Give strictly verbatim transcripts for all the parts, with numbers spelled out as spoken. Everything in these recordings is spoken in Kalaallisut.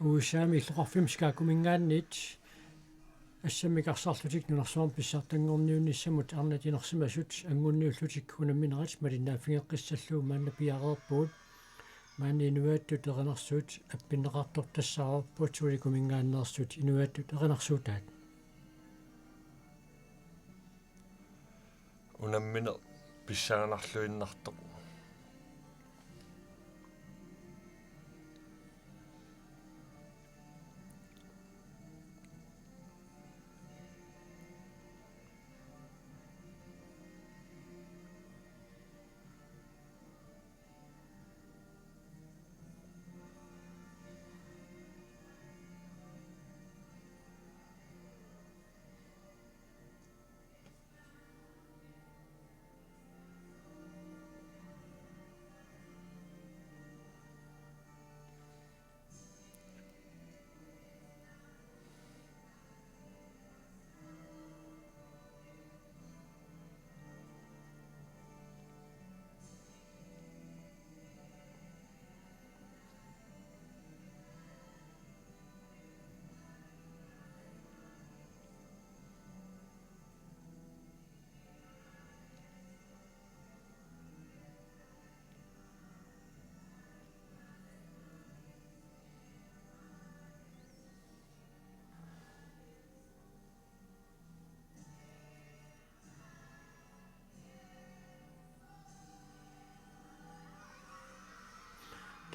U S A-mi illoqarfimmi Chicagominngaanniit assammik arsarlutik nunarsuarmi pissartanngorniunnissamut arnat inersimasut anngunniullutik unamminerat malinnaaffigeqqissallugu maanna piareerpugut. Maani inuiattut erinarsuut appinneqartoq tassaavoq Puerto Ricominngaanneersut inuiattut erinarsuutaat. Unammineq pissanganarluinnartoq.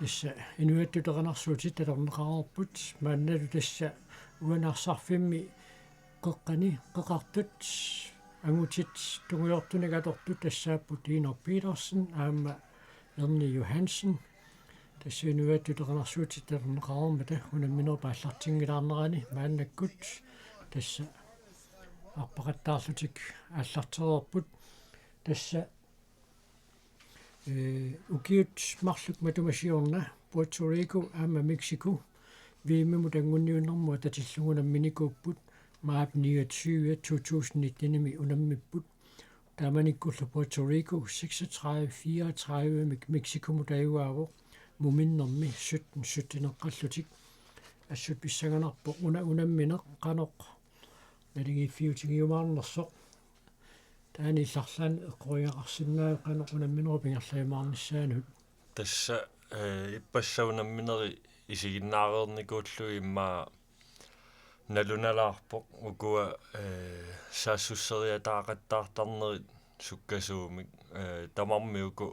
Tassa inuiattut erinarsuutit atorneqareerput maannalu tassa uani arsarfimmi qeqqani qeqartut angutit tungujortunik atortut tassaapput Inok Petersen aamma Erni Johansen. Tassa inuiattut erinarsuutit atorneqareermata unamminerup aallartinngilaarnerani maannakkut tassa arpaqattaarlutik aallartereerput. Tassa ee, ukiut marluk matuma siorna Puerto Rico aamma Mexico V M-imut anngunniunnermut atatillugu unamminikuupput maap niogtyve to tusind nitten-imi unammipput. Taamanikkullu Puerto Rico seksogtredive fireogtredive-mik Mexicomut ajugaavoq muminnermi sytten sytten-eqqallutik. Assut pissanganarpoq una unammineq qanoq naligiiffiutigiumaarnersoq. Taanna illarlaani eqqorigaqarsinnaavoq qanoq unamminerup ingerlajumaarnissaanut. Tassa, eh, ippassaq unamminerit isiginnaareernikuullugit immaqa nalunalaarpoq ukua, eh, saassusseriataaqattaartarnerit sukkasuumik, eh, tamarmik uku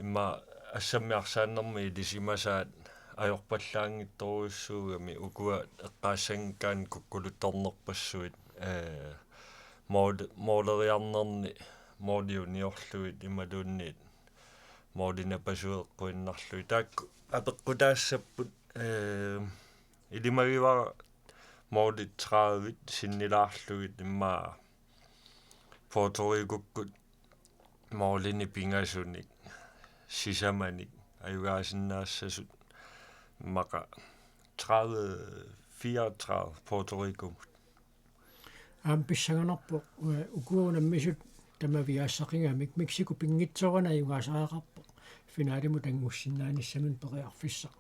immaqa assammik arsaannermik ilisimasaat ajorpallaanngitsorujussuugamik ukua eqqaassanngikkaanni kukkuluttornerpassuit, eh, mål-, måleriarnerni måli uniorlugit imaluunniit måli napasueqquinnarlugit. Taakku apeqqutaassapput, eh, ilimagivara målit tredive sinnilaarlugit immaqa Puerto Ricokkut målinik pingasunik sisamanik ajugaasinnaassasut immaqa tredive fireogtredive Puerto Ricomut. Aamma pissanganarpoq, eh, ukua unammisut tamaviaassaqigamik Mexico pinngitsoorani ajugaasariaqarpoq finalimut anngussinnaanissaminut periarfissaq.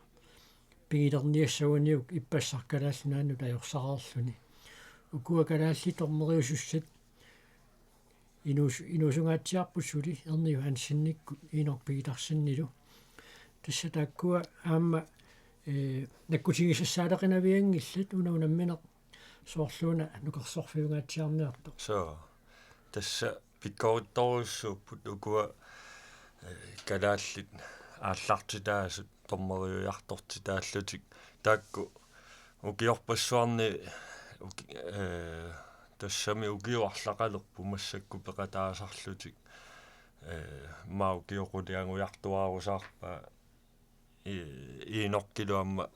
Pigilerniassaguniuk ippassaq Kalaallit Nunaannut ajorsareerluni. Ukua kalaallit dommeriusussat inuus-, inuusungaatsiarput suli Erni Johansenikkut Inok Petersenilu. Tassa taakkua aamma, eh, nakkutigisassaaleqinavianngillat una unammineq soorluuna nukersorfiungaatsiarniartoq. Soo. Tassa pikkorittorujussuupput ukua, eh, kalaallit aallartitaasut dommeriujartortitaallutik. Taakku ukiorpassuarni uki-, eh, tassami ukiut arlaqalerput massakkut peqataasarlutik. Eh, immaqa ukioq qulianngujartuaarusaarpaa I-, Inokilu aamma,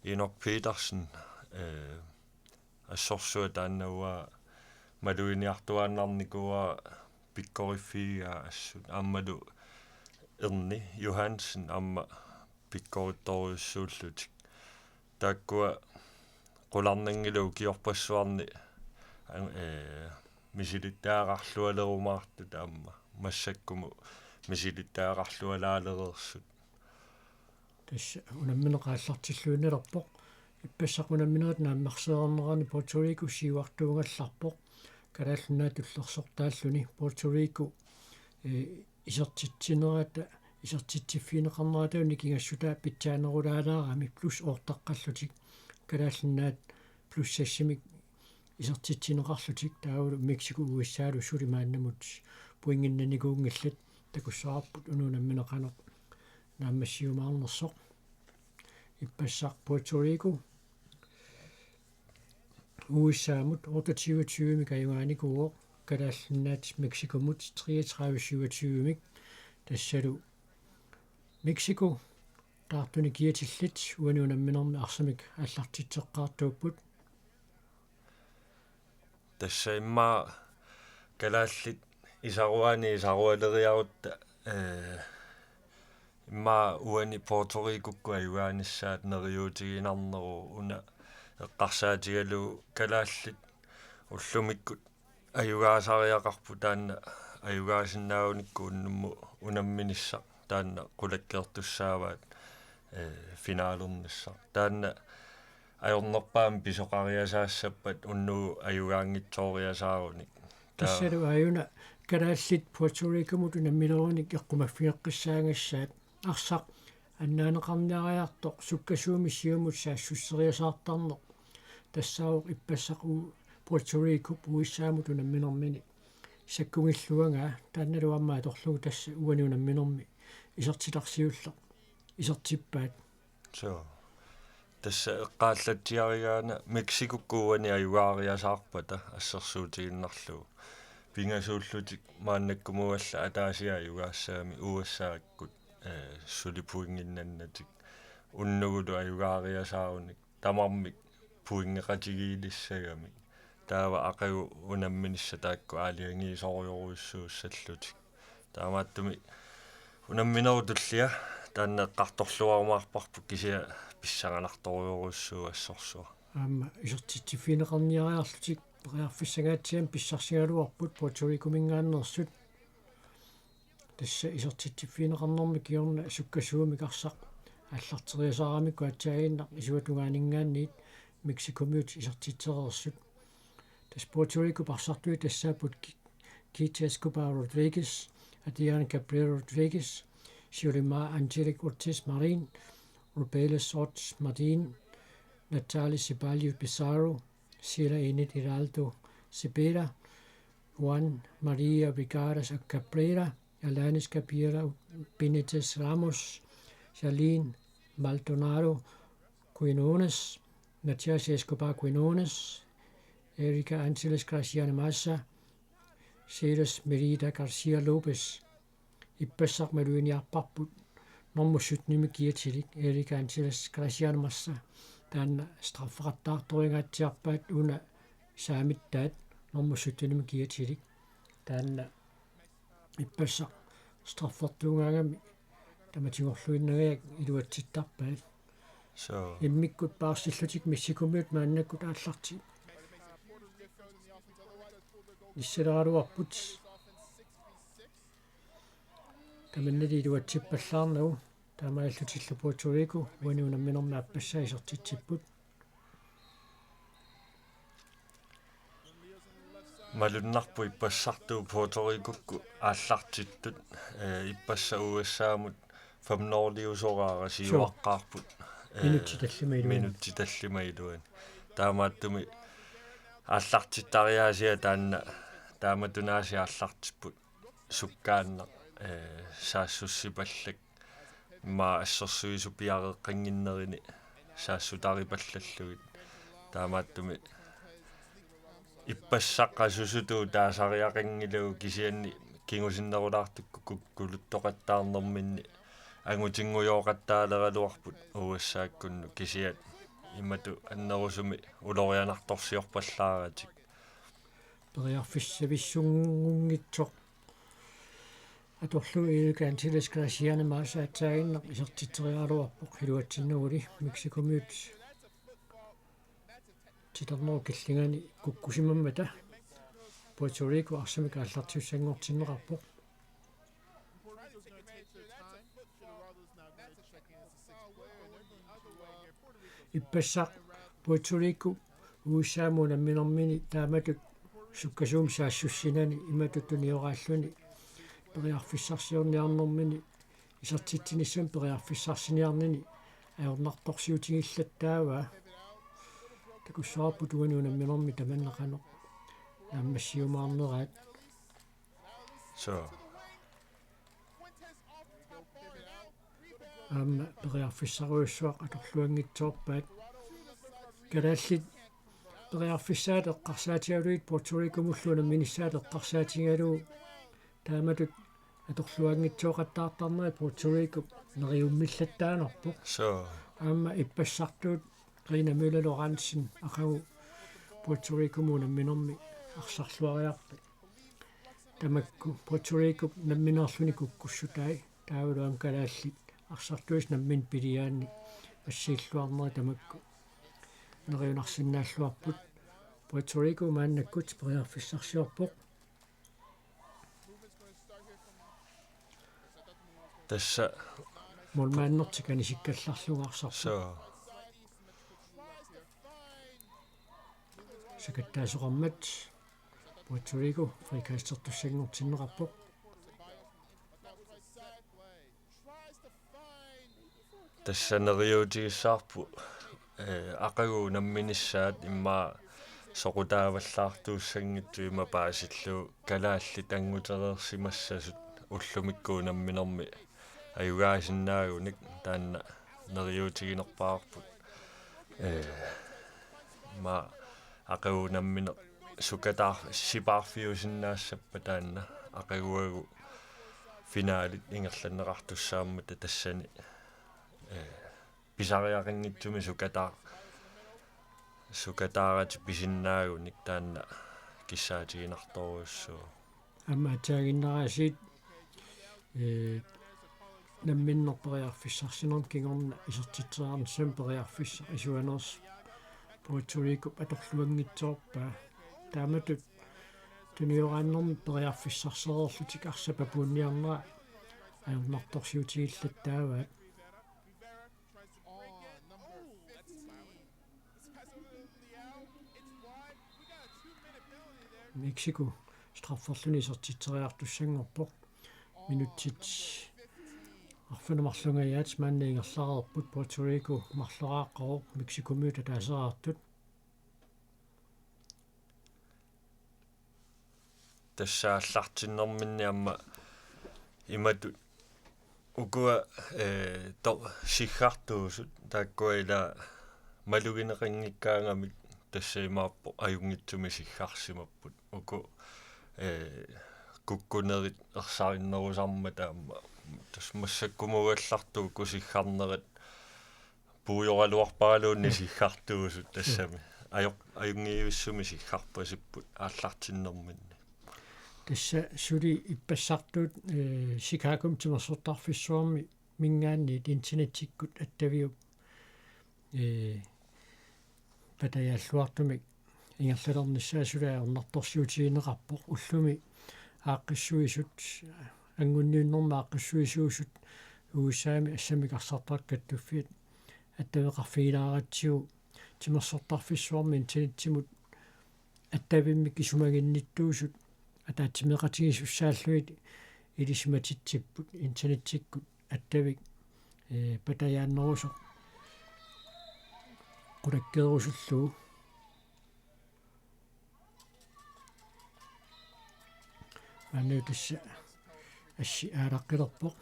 Inok Petersen, eh, assorsuaq taanna uanga maluginiartuaannarnikuuara pikkoriffigigaa assut aammalu Erni Johansen aamma pikkorittorujussuullutik. Taakkua qularnanngilaq ukiorpassuarni, an-, eh, misilittagaqarlualerumaartut aamma massakkumut misilittagaqarlualaalereersut. Tassa unammineq aallartilluinnalerpoq. Ippassaq unamminerit naammassinerini Puerto Rico siuartuugallarpoq. Kalaallit Nunaat tullersortaalluni Puerto Rico, eh, isertitsinerata, isertitsiffigineqarnerata nikingassutaa pitsaanerulaalaarami plus oortaqqallutik. Kalaallit Nunaat plus seksimik isertitsineqarlutik taavalu Mexico U S A-lu suli maannamut pointinnanikuunngillat. Takussavarput una unammineq qanoq naammassiumaarnersoq. Ippassaq Puerto Rico U S A-mut otteogtyve tyvemik ajugaanikuuvoq, Kalaallit Nunaat Mexicomut treogtredive syvogtyvemik, tassalu Mexico taartuni kiatillit uani unamminermi arsamik aallartitseqqaartuupput. Tassa immaqa kalaallit isaruaani isarualeriarutta, eh, immaqa uani Puerto Ricokkut ajugaanissaat neriuutiginarneruvoq una eqqarsaatigalugu kalaallit ullumikkut ajugaasariaqarput taanna ajugaasinnaagunikku unnummut unamminissaq taanna qulakkeertussaavaat, eh, finalernissaq. Taanna ajornerpaamik pisoqariasaassappat unnugu ajugaanngitsooriasaarunik. Taa- Tassalu aajuna kalaallit Puerto Ricomut unamminerunik eqqumaffigeqqissaagassaat arsaq annaaneqarniariartoq sukkasuumik siumut saassusseriasaartarneq. Tassaavoq ippassaq u-, Puerto Ricop U S A-mut unamminermini sakkugilluagaa taannalu aamma atorlugu tassa uani unamminermi isertitarsiulleq isertippaat. Suu. Tassa eqqaallatsiarigaana Mexicokkut uani ajugaariasaarpata assersuutigiinnarlugu. Pingasuullutik maannakkumut allat ataasiaq ajugaassagami U S A-kkut, eh, suli pointinnannatik. Unnugulu ajugaariasaarunik tamarmik pointeqatigiilissagamik. Taava aqagu unamminissaq taakku aalajangiisorujorujussuussallutik. Taamaattumik unamminerup tullia taanna eqqartorluarumaarparput kisianni pissanganartorujorujussuuvoq assorsuaq. Aamma isertitsiffigineqarniariarlutik periarfissangaatsiamik pissarsigaluarput Puerto Ricominngaanneersut. Tassa isertitsiffigineqarnermi kingorna sukkasuumik arsaq aallarteriasaaramikku aatsaaginnaq isuatungaaninngaanniit Mexicomiut isertitsereersut. Tassa Puerto Ricop arsartui tassaapput Ki-, Kitty Escobar Rodriguez, Adriana Cabrera Rodriguez, Xiomara Angelic Ortiz Marin, Rubela Sots Martin, Natalie Ceballos Pizarro, Sheila Enid Hiraldo Cepeda, Juan Maria Vigaras Cabrera, Alanis Gabriela Benitez Ramos, Charlene Maldonado Quinones, Natasia Escobar Quinones, Erika Angeles Graciana Massa, Ceres Merida Garcia Lopez. Ippassaq maluginiarparput normu syttenimik kiatilik Erika Angeles Graciana Massa. Taanna straffeqattaartorigaatsiarpaat una saamittaat normu syttenimik kiatilik. Taanna ippassaq straffertuugaangami tamatigorluinnagajak iluatsittarpaat. Suu. Immikkut paarsillutik Mexicomiut maannakkut aallarti-, nissaleraluarput. Tamannali iluatsippallaarnagu taamaalillutillu Puerto Rico uani unamminermi aappassaa isertitsipput. Malunnarpoq ippassartut Puerto Ricokkut aallartittut, eh, ippassaq U S A-mut femten-orliusoraara. Suu. Siuaqqaarput, eh, minutsit tallimat iluanni. Minutsit tallimat iluanni. Taamaattumik aallartittariaasiat taanna, taamatut aasiit aallartipput sukkaannaq, eh, saassussipallak immaqa assersuisut piareeqqannginnerini saassutaripallallugit. Taamaattumik ippassaq qasusutut taasariaqanngilagut kisianni kingusinnerulaartukkut kuk-, kuluttoqattaarnerminni angutinngujooqattaaleraluarput U S A-kkunnut kisianni imatut annerusumik ulorianartorsiorpallaaratik. Periarfissavissunngunngitsoq atorlugu Erika Angeles Graciana Massa aatsaaginnaq isertitseriaraluarpoq iluatsinnaguli Mexicomiut titarnerup killingani kukkusimammata Puerto Rico arsamik aallartiussanngortinneqarpoq. Ippassaq Puerto Rico U S A-mut unamminermini taamatut sukkasuumik saassussinani imatut tunioraalluni periarfissarsiorniarnermini isertitsinissamut periarfissarsiniarnini ajornartorsiutigillattaavaa. Takussavarput uani unamminermi tamanna qanoq naammassiumaarneraat. So. Aamma periarfissarujussuaq atorluanngitsoorpaat. Kalaallit periarfissaat eqqarsaatigalugit Puerto Ricomullu unamminissaat eqqarsaatigalugu taamatut atorluanngitsooqattaartarnerat Puerto Rico neriummillattaanarpoq. So. Aamma ippassartuut Rina Møller Lorentzen aqagu Puerto Ricomut unamminermi arsarluariarput. Tamakku Puerto Ricop nammineerluni kukkussutai taavalu aamma kalaallit arsartuisa nammineq piliaanni assiilluarneri tamakku neriunarsinnaalluarput. Puerto Rico maannakkut periarfissarsiorpoq. Tassa Målmandertik anisikkallarlugu arsarput. So. Sakattaasoqarmat Puerto Rico frikastertussanngortinneqarpoq. Tassa neriuutigissavarput, eh, aqagu unamminissaat immaqa soqutaavallaartuussanngitsut ima paasillugu kalaallit angutereersimassasut ullumikkut unamminermi ajugaasinnaagunik taanna neriuutiginerpaarput. Eh, immaqa aqagu unammineq sukataar-, sipaarfiusinnaassappat taanna aqaguagu finalit ingerlanneqartussaammata tassani, eh, pisariaqanngitsumik sukataa-, sukataaratik pisinnaagunik taanna kissaatiginartorujussuuvoq. Aamma aatsaannguaq aasiit, eh, namminneq periarfissarsinermi kingorna isertitseriarnissamut periarfissaq isuaneersoq Puerto Ricop atorluanngitsoorpaa. Taamatut tunioraannermi periarfissarsereerlutik arsap apuunniarnera ajornartorsiutigillattaavaat. Mexico strafferluni isertitseriartussanngorpoq. Minutsit arfineq-marlungajaat maanna ingerlareerput, Puerto Rico marloraaqqavoq Mexicomiut ataaseraartut. Tassa aallartinnerminni aamma imatut ukua, eh, to-, siggartuusut taakkua ila malugineqanngikkaangamik tassa imaappoq ajunngitsumik siggarsimapput. Uku, eh, kukkunerit ersarinnerusarmata aamma tassa massakkumuugallartut uku siggarnerat puujoraluarparaluunniit siggartuusut tassami. Ajoq-, ajunngivissumik siggarpasipput aallartinnerminni. Tassa suli ippassartuut, eh, Chicagomi timersortarfissuarminngaanniit internettikkut attaviup, eh, patajaalluartumik ingerlalernissaa suli ajornartorsiutigineqarpoq. Ullumi aaqqissuisut, angunniunnermi aaqqissuisuusut U S A-mi assammik arsartaqartut kattuffiat attaveqarfigilaaratsigu timersortarfissuarmi internettimut attavimmik isumaginnittuusut ataatsimeeqatigiissussaallugit ilisimatitsipput internettikkut attavik, eh, patajaannerusoq qulakkeerusullugu. Maanna tassa assi aalaqqilerpoq.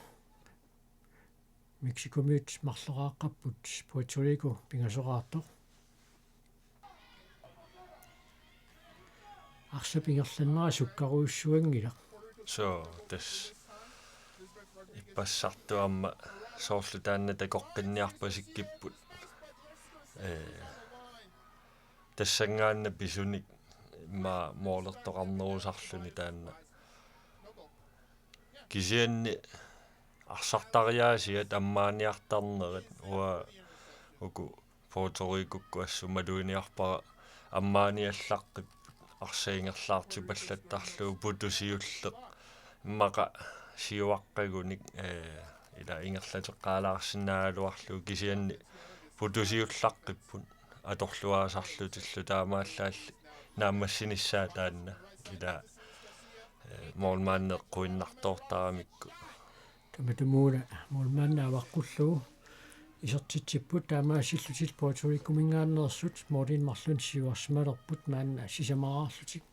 Mexicomiut marloraaqqapput, Puerto Rico pingasoraartoq. Arsap ingerlannera sukkarujussuanngilaq. So, tassa ippassartut aamma soorlu taanna takoqqinniarpasikkipput. Eh, tassanngaannaq pisunik immaqa moolertoqarnerusarluni taanna. Kisianni arsartariaasiat ammaaniartarnerat uanga uku Puerto Ricokkut assut maluginiarpara ammaaniallaqqipput arsaq ingerlaartipallattarlugu putusiulleq immaqa siuaqqagunik, eh, ila ingerlateqqaalaarsinnaagaluarlugu kisianni putusiullaqqipput atorluaasarlutillu taamaallaalli naammassinissaat taanna ila, eh, målmandi eqquinnartoortaramikku. Tamatumuuna målmandi avaqqullugu isertitsipput, taamaassillutik Puerto Ricominngaanneersut målinik marlunnik siuarsimalerput maanna sisamaraarlutik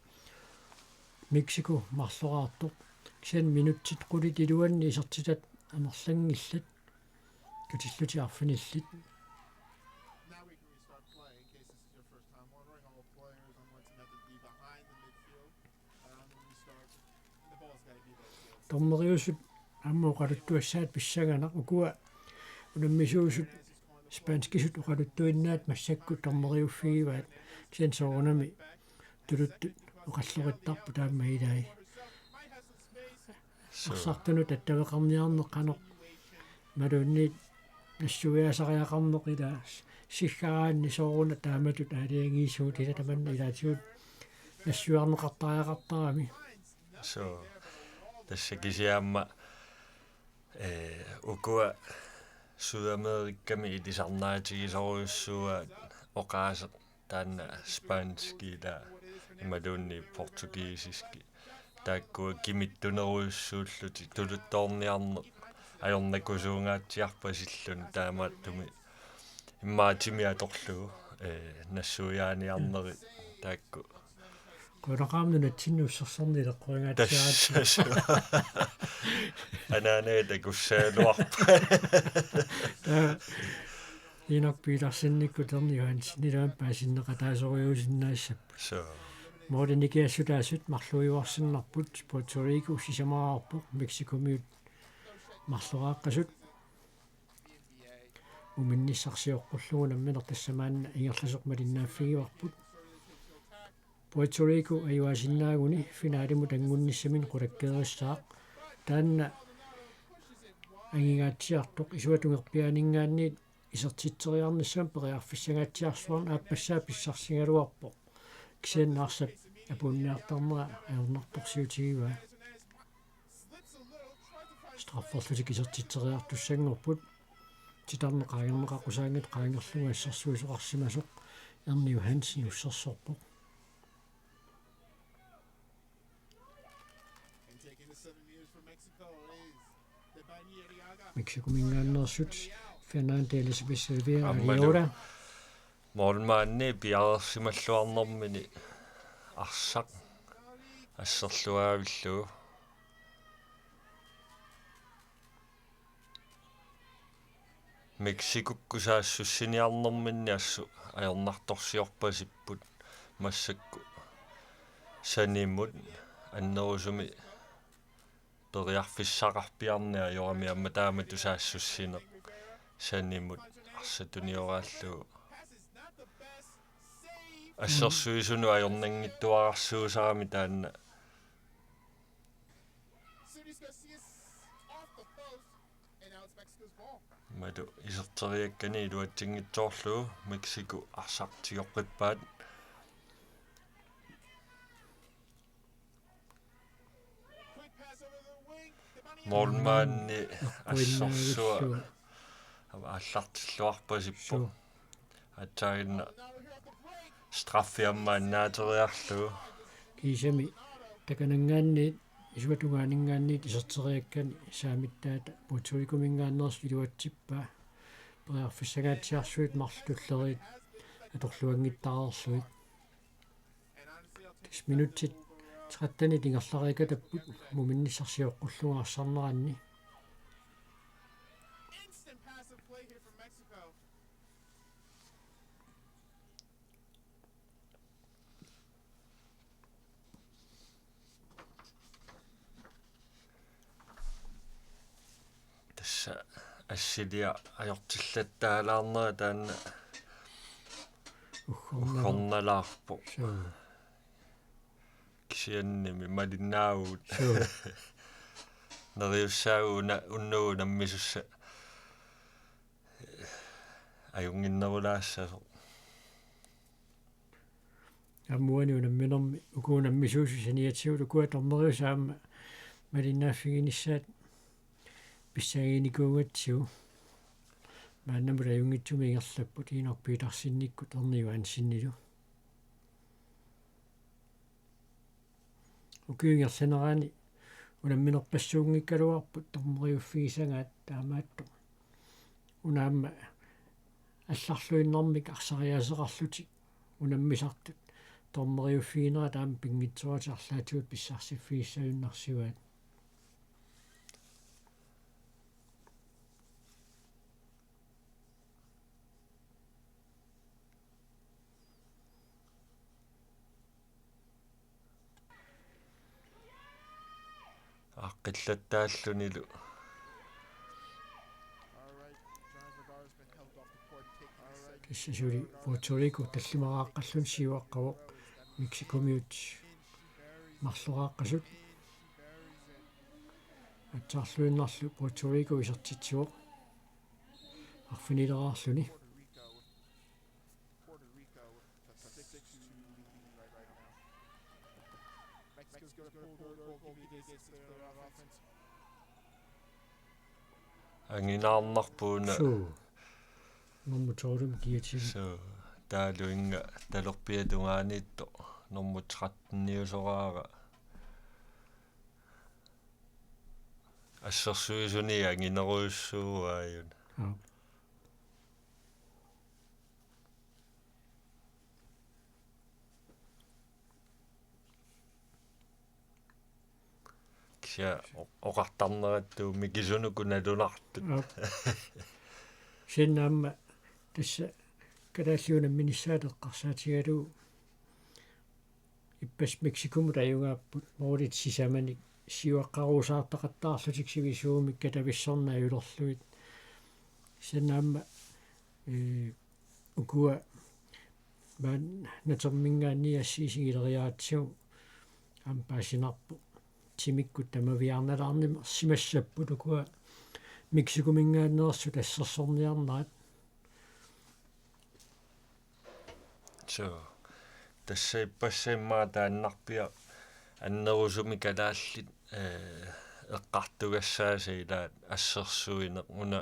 Mexico marloraartoq. Kisianni minutsit qulit iluanni isertitat amerlanngillat katillutik arfinillit. Dommeriusut aamma oqaluttuassaat pissanganaq, ukua unammisuusut spanskisut oqaluttuinnaat massakkut dommeriuffigivaat, kisianni soorunami tuluttut oqallorittarput taama ilai. Suu. Arsartunut attaveqarniarneq qanoq imaluunniit nassuiaasariaqarneq ila siggaraanni sooruna taamatut aalajangiisugut ila tamanna ilaatigut nassuiarneqartariaqartarami. Suu. Tassa kisianni aamma, eh, ukua Sydamerikami ilisarnaatigisorujussuuaat oqaaseq taanna spanski ila imaluunniit portugisiski. Taakkua kimittunerujussuullutik tuluttoorniarneq ajornakusuungaatsiarpasilluni taamaattumik immaqa timi atorlugu, eh, nassuiaaniarnerit taakku. Qunaqaam nunatsinni ussersorneq ileqqorigaatsiaratsigu. Tassa. Anaanaga takussagaluarpat. Taa Inuk Petersenikkut Erni Johansenilu aamma paasinneqataasorujuusinnaassapput. Suu. Målinik nikiassutaasut marluiuarsinnarput, Puerto Rico sisamaraarpoq Mexicomiut marloraaqqasut. Muminnissaq sioqqullugu nammineq tassa maanna ingerlasoq malinnaaffigivarput. Puerto Rico ajuaasinnaaguni finalimut angunnissaminik qulakkeerissaaq. Taanna angingaatsiartoq isuatungerpiaaninngaanniit isertitseriarnissamut periarfissanngaatsiarsuarnik aappassaa pissarsigaluarpoq. Kisianni arsap apuunniartarnera ajornartorsiutigivaa. Strafferlutik isertitseriartussanngorput. Titarneq qaangerneqaqqusaanngitsoq qaangerlugu assersuisoqarsimasoq Erni Johansen ussersorpoq. Mexicominngaanneersut Fernanda Elizabeth Silvia Aammalu Arriola. Målmandi piareersimalluarnermini arsaq asserluaavillugu. Mexicokkut saassussiniarnerminni assut ajornartorsiorpasipput massakkut sanimut annerusumik periarfissaqarpiarneq ajorami aamma taamatut saassussineq sanimut arsaq tunioraallugu. Assersuisunut ajornanngitsuararsuusarami taanna. Maanna iserteriakkani iluatsinngitsoorlugu Mexico arsaq tigoqqippaat. Målmandi assersuaq aallartilluarpasippoq. Suu. Aatsaannguaq straffi aamma annaateriarlugu. Kiisami takananngaanniit, isuatungaaninngaanniit iserteriakkani saamittaata Puerto Ricominngaanneersut iluatsippaa. Periarfissangaatsiarsuit marluk tulleriit atorluanngittaarlugit. Tassa minutsit trettenit ingerlariikatapput muminnissaq sioqqullugu arsarneranni. Tassa assiliaq ajortillattaalaarnera taanna uggornala-, uggornalaarpoq. Suu. Kisiannimi malinnaavugut. Suu. Neriussaagut una-, unnugu unammisussat ajunnginnerulaassasoq. Aamma uani unamminermi uku unammisuusut saniatigut ukua dommeriusut aamma malinnaaffiginissaat pissanganikuugatsigu. Maannamut ajunngitsumik ingerlapput Inuk Petersenikkut Erni Johansenilu. Ukiup ingerlanerani unamminerpassuunngikkaluarput dommeriuffigisagaat, taamaattoq una aamma allarluinnarmik arsariaaseqarlutik unammisartut dommeriuffiginerat aamma pinngitsooratik arlaatigut pissarsiffigissajunnaarsivaat. Aaqqillattaallunilu. Tassa suli Puerto Rico tallimaraaqqalluni siuaqqavoq, Mexicomiut marloraaqqasut. Aatsaarluinnarlu Puerto Rico isertitsivoq arfinileraarluni. Anginaarnarpoq una. Suu. Nummer tolv kiatin. Suu. Taavalu inga talerpiata tungaaniittoq nummer tretteniusoraara. Assersuisuni anginerujussuuvoq aajuna. Aap. Kisianni o-, oqartarnerattuut mikisunukut nalunartut. Aap. Kisianni aamma tassa kalaallit unamminissaat eqqarsaatigalugu ippassaq Mexicomut ajugaapput, målit sisamanik siuaqqarusaartaqattaarlutik sivisuumik katavissorneq ajulerlugit. Kisianni aamma, ee, ukua maan naterminngaanniit assi isigileriaratsigu aamma paasinarpoq. Timikkut tamaviaarnalaarniarsimassapput ukua Mexicominngaanneersut assersorniarnerat. Suu. Tassa ippassaq immaqa taannarpiaq annerusumik kalaallit, ee, eqqartugassaasa ilaat assersuineq, una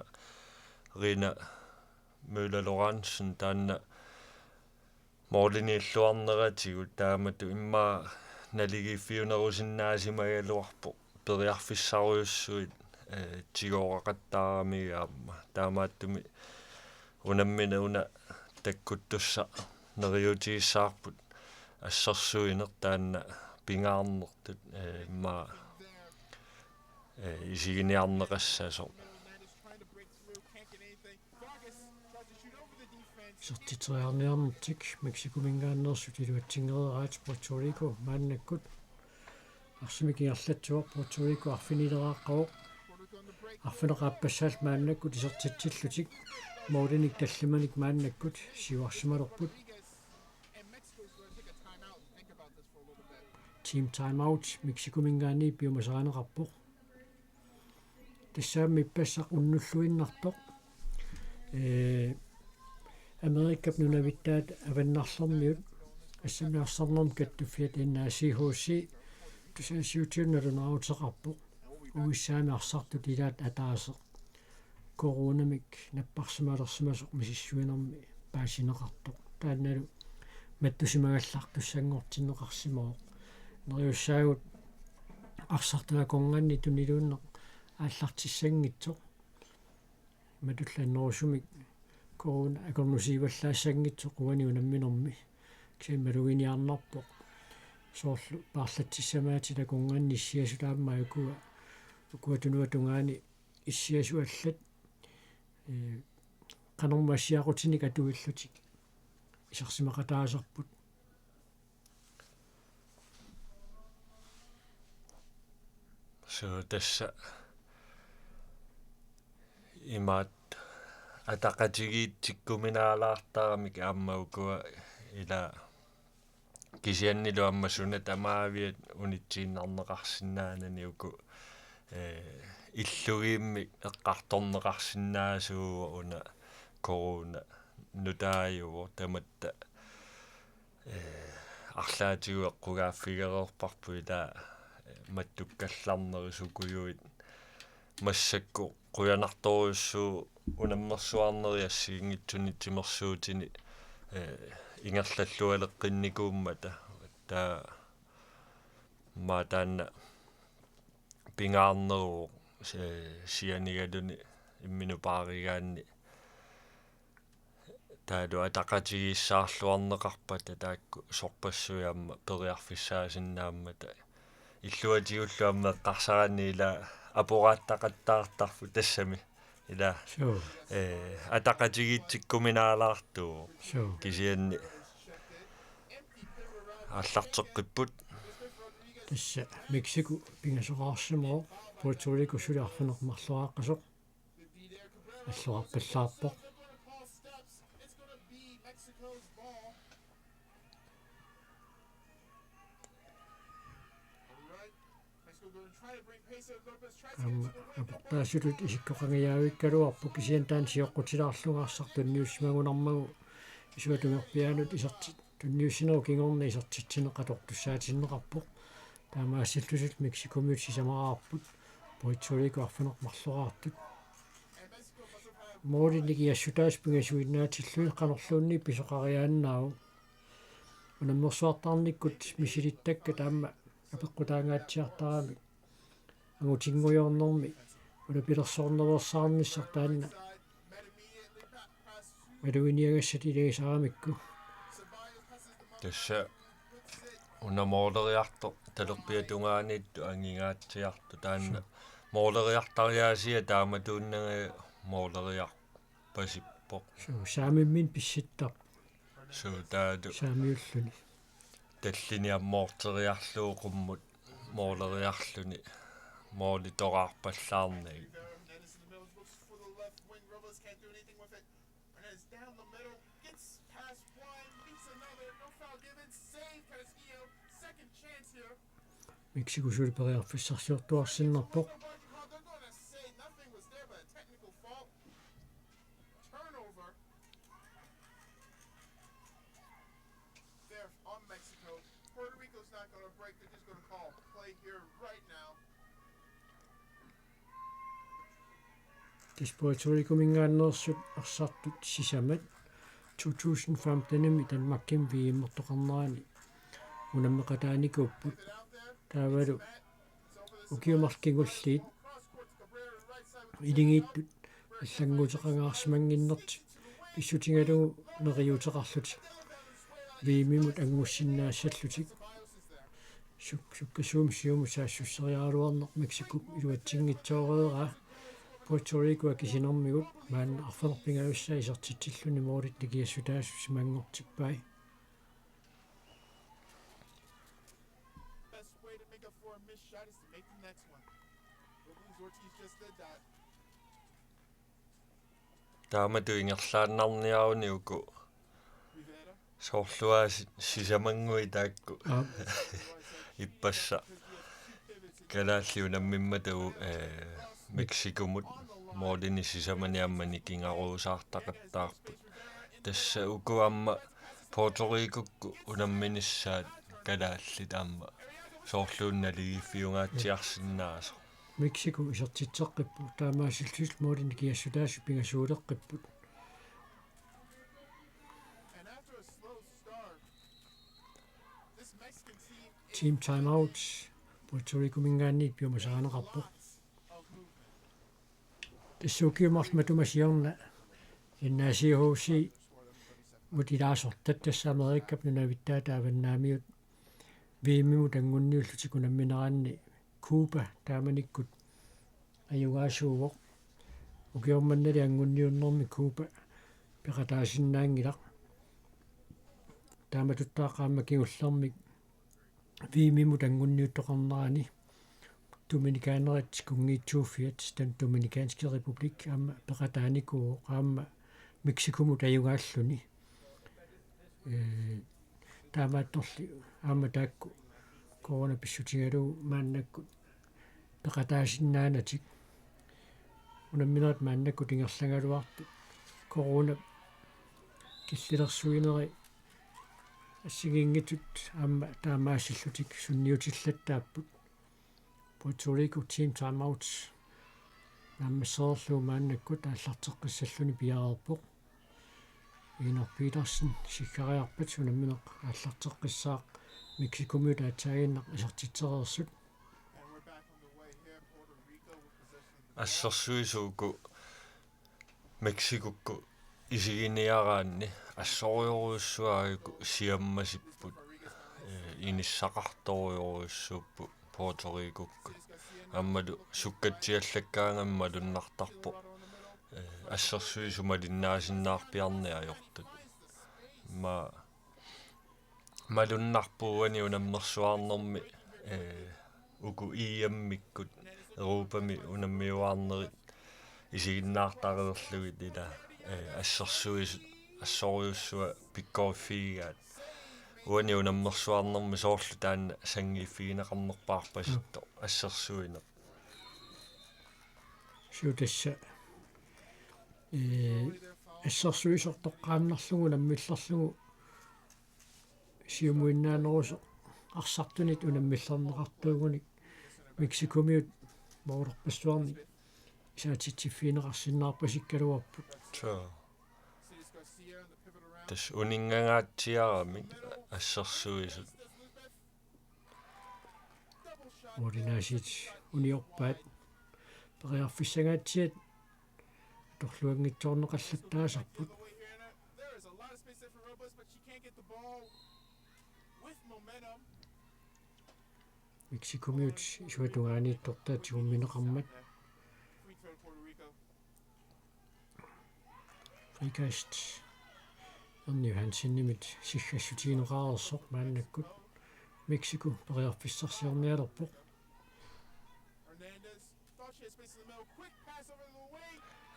Rina Møller Lorentzen taanna målini illuarneratigut taamatut immaqa naligiiffiunerusinnaasimagaluarpoq periarfissarujussuit, ee, tigooraqattaaramikkit aamma. Taamaattumik unammineq una takkuttussaq neriuutigissavarput, assersuineq taanna pingaarnertut, ee, immaqa, ee, isiginiarneqassasoq. Isertitseriarniarnertik Mexicominngaanneersut iluatsinngeriaraat Puerto Rico maannakkut. Arsamik ingerlatsivoq, Puerto Rico arfinileraaqqavoq. Arfineq-aappassaat maannakkut isertitsillutik målinik tallimanik maannakkut siuarsimalerput. Team timeout Mexicominngaanniit piumasarineqarpoq. Tassa aamma ippassaq unnulluinnartoq. Ee, Amerikap nunavittaata avannarlermiut assammik arsarnermut kattuffiata N A C H C tusagassiuussiuunut nalunaaruteqarpoq. U S A-mi arsartut ilaat ataaseq coronamik napparsimalersimasoq misissuinermi paasineqartoq. Taannalu mattusimagallaartussanngortinneqarsimavoq. Neriussaagut arsartut akornanni tuniluunneq aallartissanngitsoq. Matullu annerusumik corona akornusiivallaassanngitsoq uani unamminermi. Kisianni maluginiarnarpoq. Soorlu paarlatsissamaatitut akornanni issiasut aamma ukua, ukua tunuata tungaani issiasut allat, ee, qanormi assiaqutinik atuillutik isersimaqataasarput. Suu, tassa imaattoq ataqatigiitsikkuminaalaartaramik aamma ukua ila kisiannilu aamma suna tamaaviat unitsiinnarneqarsinnaanani uku, ee, illugiimmik eqqartorneqarsinnaasuuvoq una corona nutaajuvoq tamatta, ee, arlaatigut eqqugaaffigereerparput ila, ee, mattukkallarnerit sukujuit massakkut qujanartorujussuuvoq Unammersuarneri assigiinngitsuni timersuutini, eh, ingerlallualeqqinnikuummata. Taava aamma taanna pingaarneruvoq, eh, sianigaluni imminut paarigaanni. Taavalu ataqatigiissaarluarneqarpata taakku sorpassuit aamma periarfissaasinnaammata. Illuatigullu aamma eqqarsaranni ila aporaattaqattaartarput tassami. Ila, suu, eh, ataqatigiitsikkuminaalaartuuvoq. Suu. Kisianni aallarteqqipput. Tassa Mexico pingasoqarsimavoq, Puerto Rico suli arfineq-marloraaqasoq. Allorarpallaarpoq. Aamma aportaasutut isikkoqangajavikkaluarpoq, kisianni taanna sioqqutilaarlunga arsaq tunniussimagunarmagu isuatungerpiaanut iserti-, tunniussinerup kingorna isertitsineq atortussaatinneqarpoq. Taamaassillutillu Mexicomiut sisamaraarput, Puerto Rico arfineq-marloraartut. Måli nikiassutaasut pingasuinnaatillugit qanorluunniit pisoqariaannaavoq. Unammersuartarnikkut misilittakkat aamma apeqqutaangaatsiartaramik. Angutinngujoornermi ulapilersorneruersaarnissaq taanna maluginiagassat ilagisaramikku. Tassa una måleriartoq talerpiatungaaniittoq angingaatsiartoq taanna. Suu. Måleriartariaasia taamatuinnagit måleriarpasippoq. Suu, saamimminnut pissittarpoq. Suu, taavalu. Saamiulluni. Tallini ammoorteriarlugu qummut måleriarluni målitoraarpallaarnagit. Mexico suli periarfissarsiortuarsinnarpoq. There on Mexico. Puerto Rico's not gonna break. They're just gonna call play here right now. Tassa Puerto Ricominngaanneersut arsartut sisamat to tusind femtenimi Danmarkimi V M-ertoqarnerani unammeqataanikuupput. Taavalu ukiut marluk kingulliit iligiittut allannguuteqangaarsimannginnertik pissutigalugu neriuuteqarlutik V M-imut anngussinnaassallutik. Suk-, sukkasuumik siumut saassusseriaraluarneq Mexicop iluatsinngitsooreeraa Puerto Rico akisinermigut maanna arfineq-pingajussaa isertitsilluni målit nikiassutaasut simanngortippai. Best way to make up for a missed shot is to make the next one. Luis Ortiz just did that. Taamatut ingerlaannarniaruni uku soorluaasi sisamannguit taakku. Aap. Ippassaq. Kalaallit unammimmata u-, eh, Mexicomut målinik sisamanik aamma nikingaruusaartaqattaarput. Tassa uku aamma Puerto Ricokkut unamminissaat kalaallit aamma soorluuna naligiiffiungaatsiarsinnaasoq. Mexico isertitseqqipput, taamaassillutik målinik nikiassutaasut pingasuuleqqipput. Team timeout Puerto Ricominngaanniit piumasarineqarpoq. Tassa ukiut marluk matuma siorna N A C H C-mut ilaasortat, tassa Amerikap nunavittaata avannaamiut V M-imut anngunniullutik unammineranni Cuba taamanikkut ajugaasuuvoq. Ukioq mannali anngunniunnermi Cuba peqataasinnaanngilaq. Taamatuttaaq aamma kingullermik V M-imut anngunniuttoqarnerani Dominikanerata kunngiitsuuffiat, Den Dominikanske Republik, aamma peqataanikuuvoq aamma Mexicomut ajugaalluni. Ee, taamaattorli aamma taakku corona pissutigalugu maannakkut peqataasinnaanatik. Unamminerit maannakkut ingerlagaluartut corona killilersuineri assigiinngitsut aamma taamaassillutik sunniutillattaapput. Puerto Rico team timeout. naammassereerlugu maannakkut aallarteqqissalluni piareerpoq. Iinar Petersen siggariarpat unammineq aallarteqqissaaq Mexicomiut aatsaaginnaq isertitsereersut. Assersuisuuku Mexicokkut isiginiaraanni assorujorujussuaq aajuku siammasipput, eh, inissaqartorujorujussuupput Puerto Ricokkut. Aammalu sukkatsiallakkaangami malunnartarpoq, eh, assersuisut malinnaasinnaarpiarneq ajortut. Aamma malunnarpoq uani unammersuarnermi, eh, uku E M-ikkut Europami unammiuaarnerit isiginnaartareerlugit ila, eh, assersuisut assorujussuaq pikkoriffigigaat. Uani unammersuarnermi soorlu taanna sanngiiffigineqarnerpaarpasittoq assersuineq. Suu tassa, eh, assersuisortoqqaannarlugu unammillerlugu siumuinnaanerusoq arsartunit unammillerneqartuugunik Mexicomiut moororpassuarnik isaatitsiffigineqarsinnaarpasikkaluarput. Suu. Tassa uninngangaatsiaramik assersuisut. Uulinaasiit uniorpaat periarfissangaatsiat atorluanngitsoorneqallattaasarput. Mexicomiut isuata tungaaniittortaa tigummineqarmat. Frikast Erni Johansenimit siggassutigineqareersoq maannakkut Mexico periarfissarsiornialerpoq.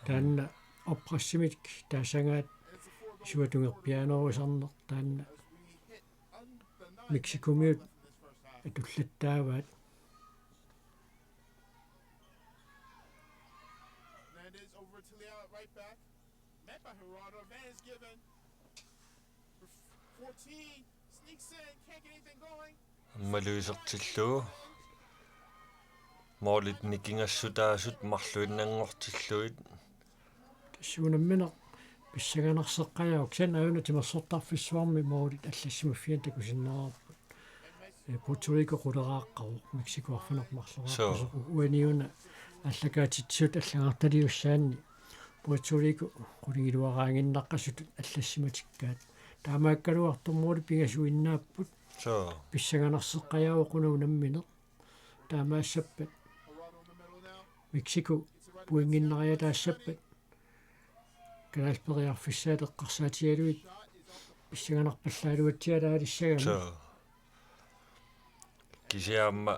Taanna oppressimik taasagaat isuata tungerpiaanerusarneq taanna Mexicomiut atullattaavaat. Aammalu isertillugu. Moolit nikingassutaasut marluinnanngortillugit. Tassa unammineq pissanganarseqqajaavoq, kisianni aajuna timersortarfissuarmi moolit allassimaffianni takusinnaavarput. Eh, Puerto Rico quleraaqqavoq, Mexico arfineq-marloraaqqusoq. Suu. Uaniuna aallakaatitsisut allagartaliussaanni Puerto Rico qulingiluaraaginnaqqasutut allassimatikkaat. Taamaakkaluartoq moolit pingasuinnaapput. Suu. Pissanganarseqqajaavoq una unammineq. Taamaassappat Mexico pointinnariataassappat. Kalaallit periarfissaat eqqarsaatigalugit pissanganarpallaaluatsialaalissagami. Suu. Kisianni aamma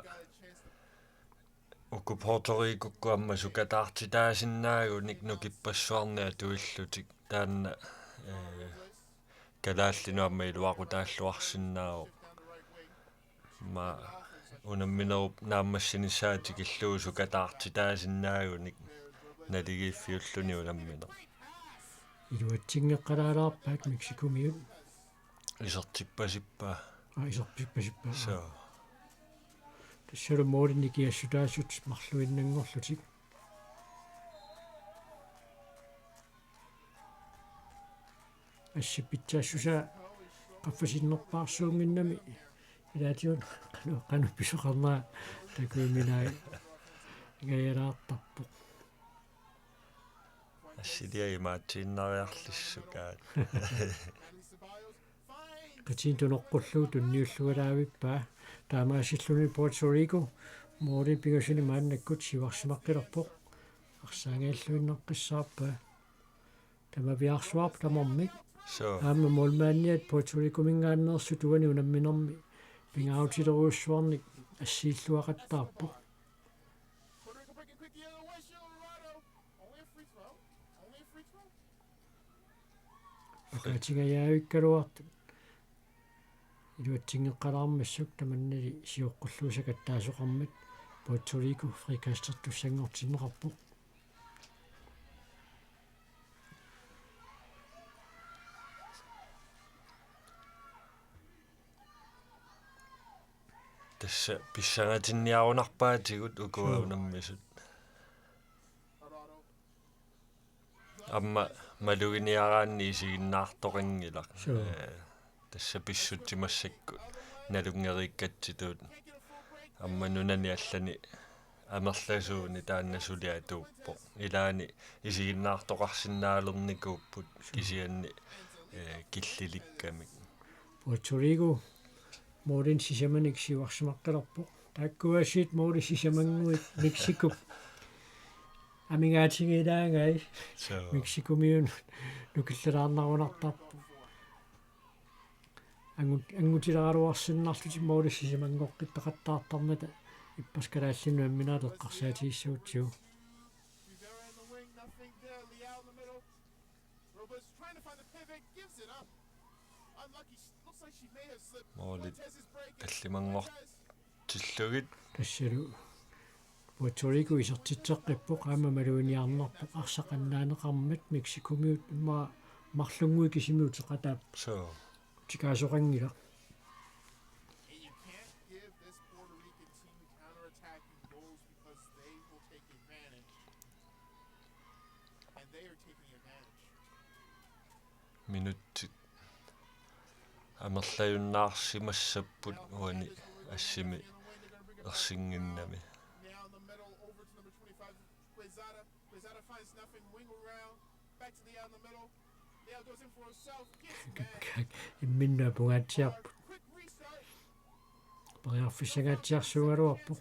uku Puerto Ricokkut aamma sukataartitaasinnaagunik nukippassuarnik atuillutik taanna, eh, kalaallinut aamma iluaqutaalluarsinnaavoq. Aamma unamminerup naammassinissaa tikillugu sukataartitaasinnaagunik naligiiffiulluni unammineq. Iluatsinngeqqalaalaarpaat Mexicomiut. Isertippasippaa. Aa, isertippasippaa. Suu. Tassalu moolit nikingassutaasut marluinnanngorlutik. Assip pitsaassusaa qaffasinnerpaarsuunnginnami ilaatigut qanoq, qanoq pisoqarnera takuiminai ingajalaartarpoq. Assiliaq imaatsiinnariarlissukaat. Qitiinut tunoqqullugu tunniullugilaavippaa. Taamaasilluni Puerto Rico moolini pingasunik maannakkut siuarsimaqqilerpoq. Arsaanngilluinnaqqissaarpaa. Tamaviaarsuarput tamarmik. Suu. Aamma moolimaanniat Puerto Ricominngaanneersut uani unamminermi pingaarutilerujussuarnik assiilluaqattaarpoq. Oqaatigajaavikkaluartut iluatsinngeqqalaarmassuk tamannali sioqqullugu sakattaasoqarmat Puerto Rico frikastertussanngortinneqarpoq. Tassa pissangatinniarunarpaatigut ukua. Suu. Unammisut. Aamma maluginiaraanni isiginnaartoqanngilaq. Suu. Ee, tassa pissutsit massakkut nalunngeriikkatsitut. Aamma nunani allani amerlasuuni taanna suli atuuppoq. Ilaanni isiginnaartoqarsinnaalernikuupput kisianni, ee, killilikkamik. Puerto Rico målip sisamanik siuarsimaqqilerpoq. Taakkuaasiit målip sisamannguit Mexicop amigaatigilaangai. Suu. Mexicomiunut nukillalaarnarunartarpoq. Angut-, angutileraluarsinnarlutik målip sisamanngoqqittoqattaartarmata ippassaq kalaallinut unamminerat eqqarsaatigissagutsigu. Målit tallimanngortillugit. Tassalu Puerto Rico isertitseqqippoq aamma maluginiarnarpoq arsaq annaaneqarmat Mexicomiut immaqa marlunnguit kisimiut uteqataap. Suu. Utikaasoqanngilaq. Minutsit amerlajunnaarsimassapput uani assimi ersinnginnami. Imminnut apungaatsiarput. Periarfissanngaatsiarsuugaluarpoq.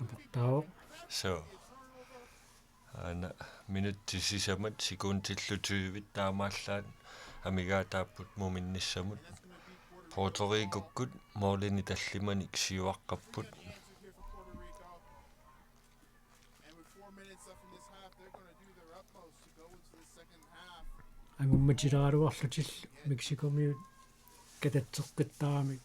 Aportaavoq. Suu. Aana minutsit sisamat sekundillu tyvit taamaallaat amigaataapput muminnissamut. Puerto Ricokkut målinik tallimanik siuaqqapput. Angummatileraluarlutillu Mexicomiut katatseqqittaramik.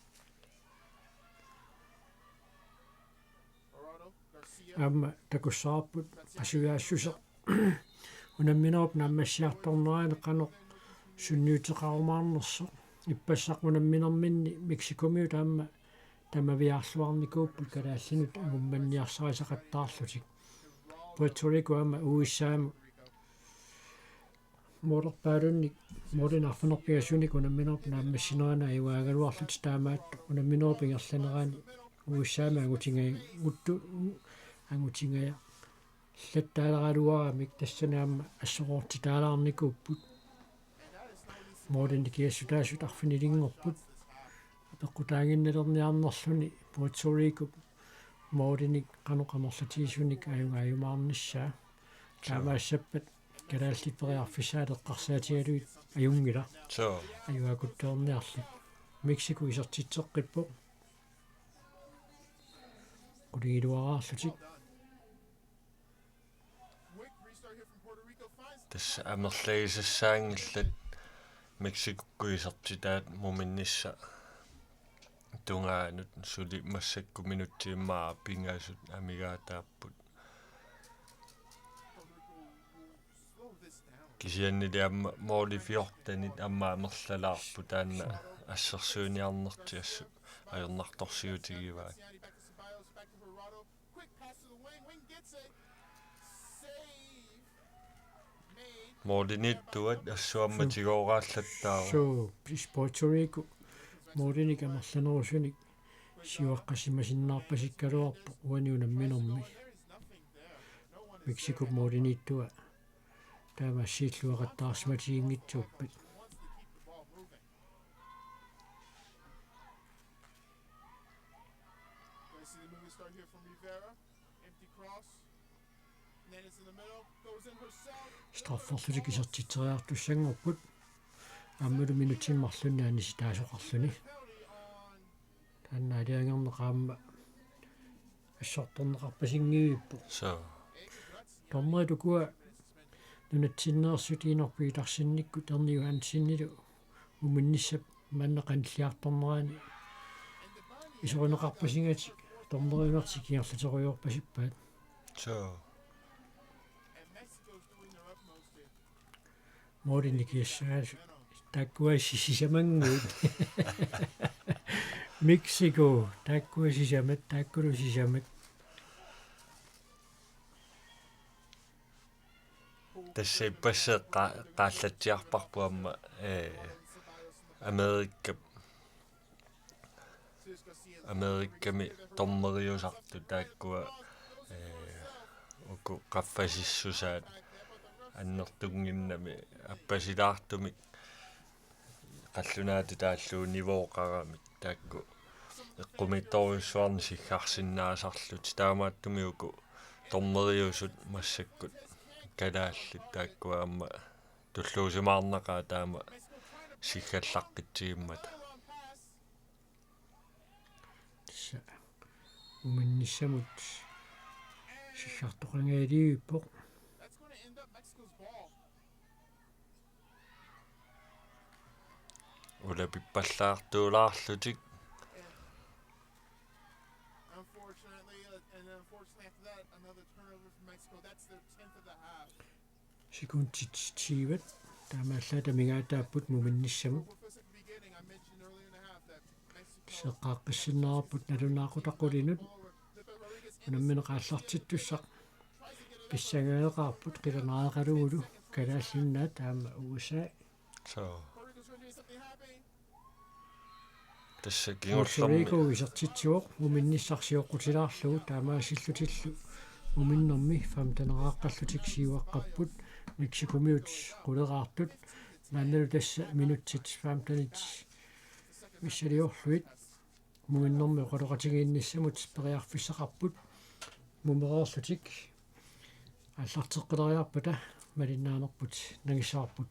Aamma takussavarput pasujaassuseq unamminerup naammassiartornerani qanoq sunniuteqarumaarnersoq. Ippassaq unamminerminni Mexicomiut aamma tamaviaarluarnikuupput kalaallinut angummanniarsarisaqattaarlutik. Puerto Rico aamma U S A-mut målerpaalunnik, målinik arfineq-pingasunik unamminerup naammassinerani ajugaagaluarlutik, taamaattoq unamminerup ingerlanerani U S A-mi angutinga-, guttu-, angutingajallattaaleraluaramik tassani aamma assoroortitaalaarnikuupput. Målinik kiassutaasut arfinilinngorput. Apeqqutaaginnalerniarnerluni Puerto Ricop målinik qanoq amerlatigisunik ajugaajumaarnissaa. Suu. Taamaassappat kalaallit periarfissaat eqqarsaatigalugit ajunngilaq. Suu. Ajugaakuttoorniarli. Mexico isertitseqqippoq. Qulingiluaraarlutik. Tassa amerlagisassaanngillat Mexicokkut isertitaat muminnissap tungaanut, suli massakkut minutsit immaqa pingasut amigaataapput. Kisiannili aamma måli fjortenit aamma amerlalaarput, taanna assersuiniarnertik assut ajornartorsiutigivaat. Måliniittuat assut aamma Suu. Tigooraallattaarpoq. Suu, pis Puerto Rico målinik amerlanerusunik siuaqqasimasinnaarpasikkaluarpoq uani unamminermi. Mexicop måliniittua taamaasilluaqattaarsimatiginngitsuuppat. Strafferlutik isertitseriartussanngorput. Aammalu minutsimik marlunnik anisitaasoqarluni. Taanna aalajangerneq aamma assortorneqarpasinngivippoq. Suu. Dommerit ukua nunatsinneersut Inorpi Petersennikkut Erni Johansenilu muminnissap manna qanilliartornerani isorineqarpasingatik dommeriunertik ingerlaterujoorpasippaat. Suu. Målinik kiassagaasut. Taakkuaasiit sisamannguit. Mexico, taakkua sisamat, taakkulu sisamat. Tassa ippassaq qa-, qaallatsiarparput aamma, ee, Amerikap, Amerikami dommeriusartut taakkua, ee, uku qaffasissusaat annertunnginnami appasilaartumik qallunaatut taallugu niveauqaramik taakku eqqumiitsorujussuarnik siggarsinnaasarlutik, taamaattumik uku dommeriusut massakkut kalaallit taakkua aamma tulluusimaarnaqaat taama siggallaqqitsigimmat. Tassa muminnissamut siggartoqanngilaq. Ulapippallaartuulaarlutik. Unfortunately, uh, and unfortunately after that, another turnover for Mexico. That's their tenth of the half. Sekundit tyve. Taamaallaat amigaataapput muminnissamut. Seqqaaqqissinnaarput nalunaaqutaq qulinut. Unammineq aallartittussaq pissangageqaarput qilanaaqalugulu kalaallinnaat aamma U S A. So. Tassa kingullermi Puerto Rico isertitsivoq muminnissaq sioqqutilaarlugu, taamaasillutillu muminnermi femteneraqqallutik siuaqqapput Mexicomiut quleraartut. Maannalu tassa minutsit femtenit missiliorlugit muminnermi oqaloqatigiinnissamut periarfissaqarput. Mumereerlutik aallarteqqileriarpata malinnaanerput nangissavarput.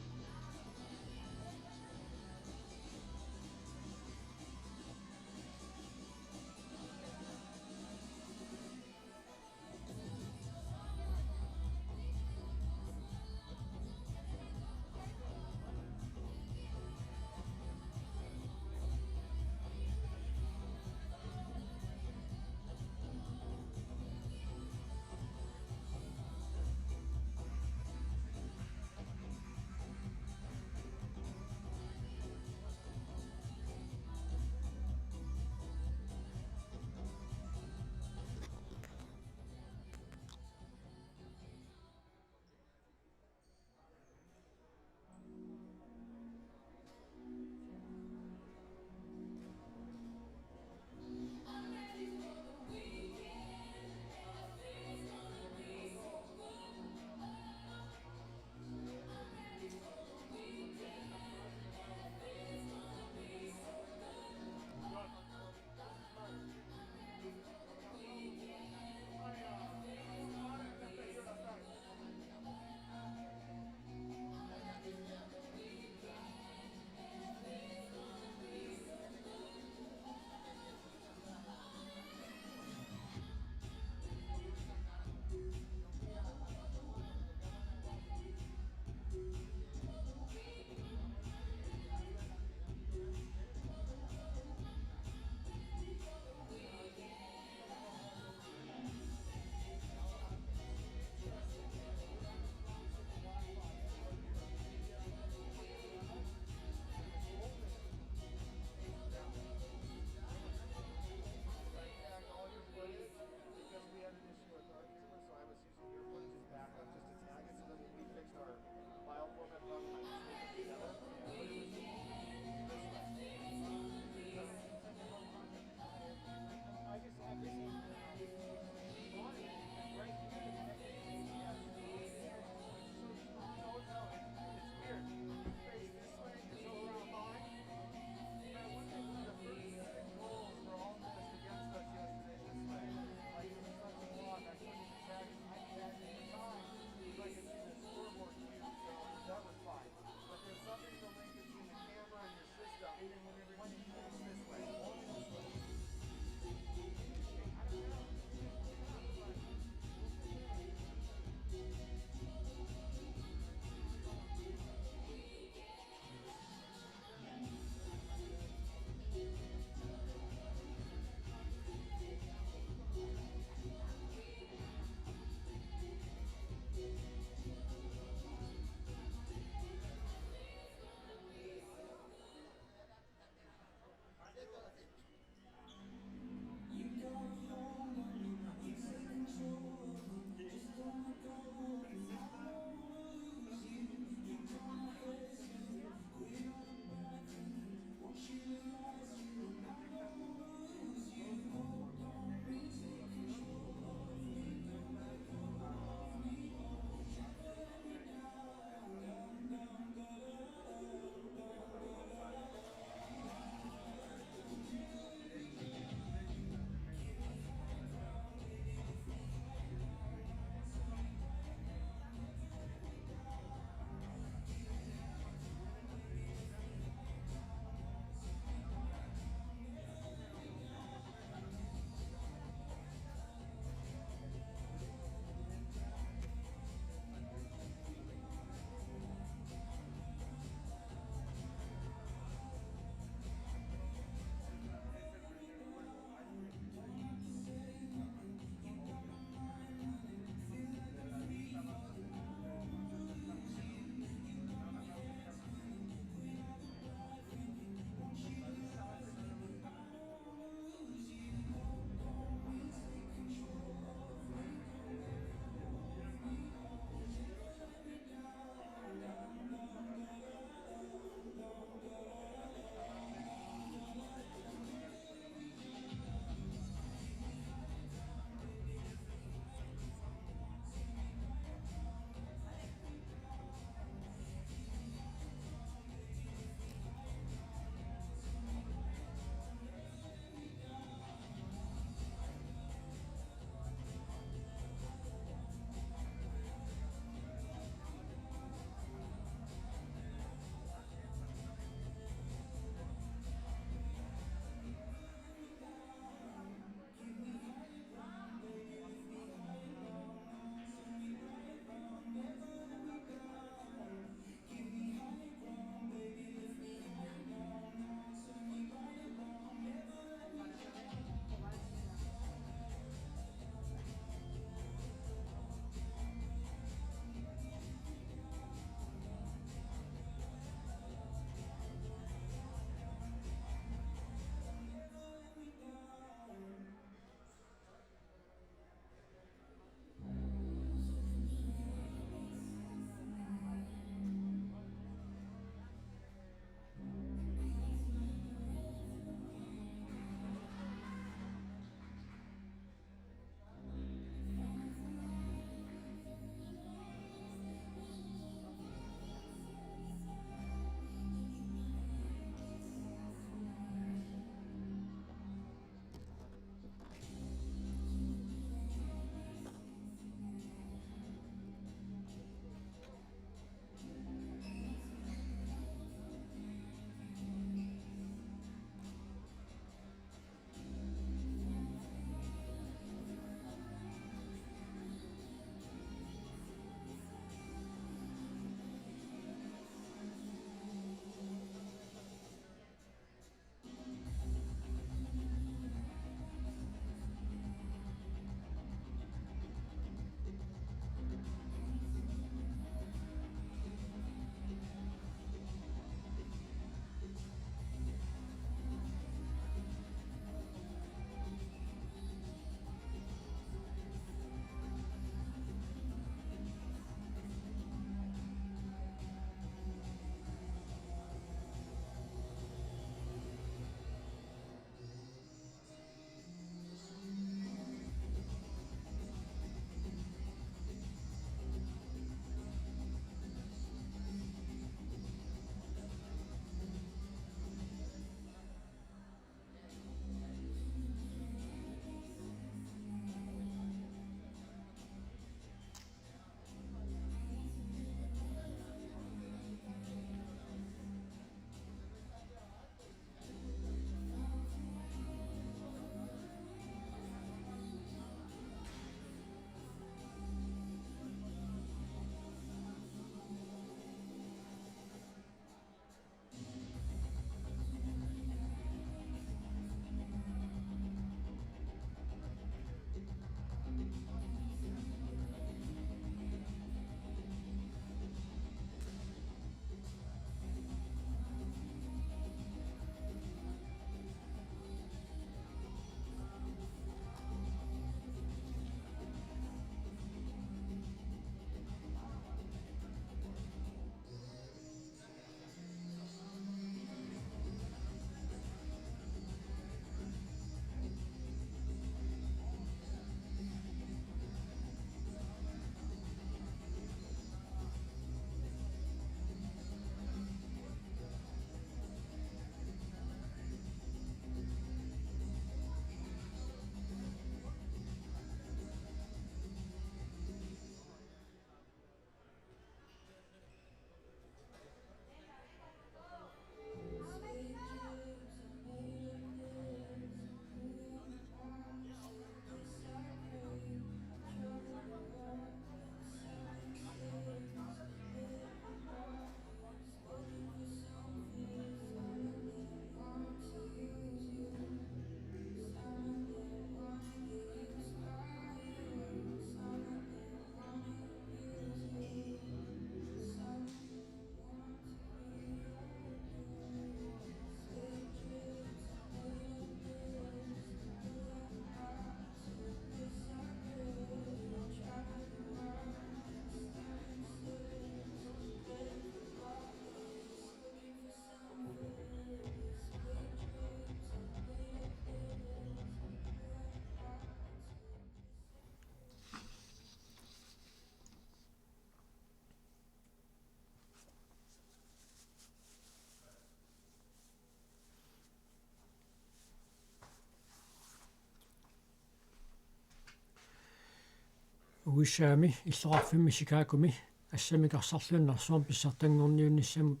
U S A-mi illoqarfimmi Chicagomi assammik arsarluni nunarsuarmi pissartanngorniunnissamut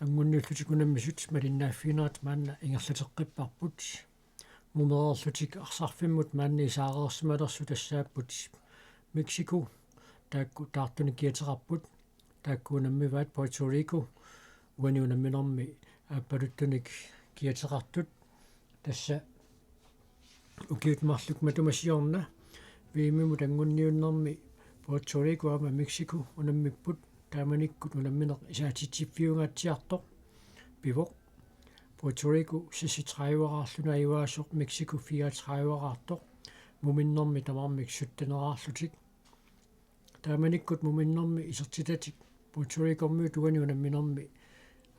angunniullutik unammisut malinnaaffiginerat maanna ingerlateqqipparput. Mumereerlutik arsarfimmut maanna isaareersimalersut tassaapput Mexico, taakku taartunik kiateqarput, taakku unammivaat Puerto Rico, uani unamminermi aappaluttunik kiateqartut, tassa ukiut marluk matuma siorna V M-imut anguniunnermi Puerto Rico aamma Mexico unammipput, taamanikkut unammineq isaatitsiffiungaatsiartoq pivoq. Puerto Rico seksogtredive-raarluni ajugaasoq, Mexico fireogtredive-raartoq, muminnermi tamarmik sytteneraarlutik. Taamanikkut muminnermi isertitatik Puerto Ricomiut uani unamminermi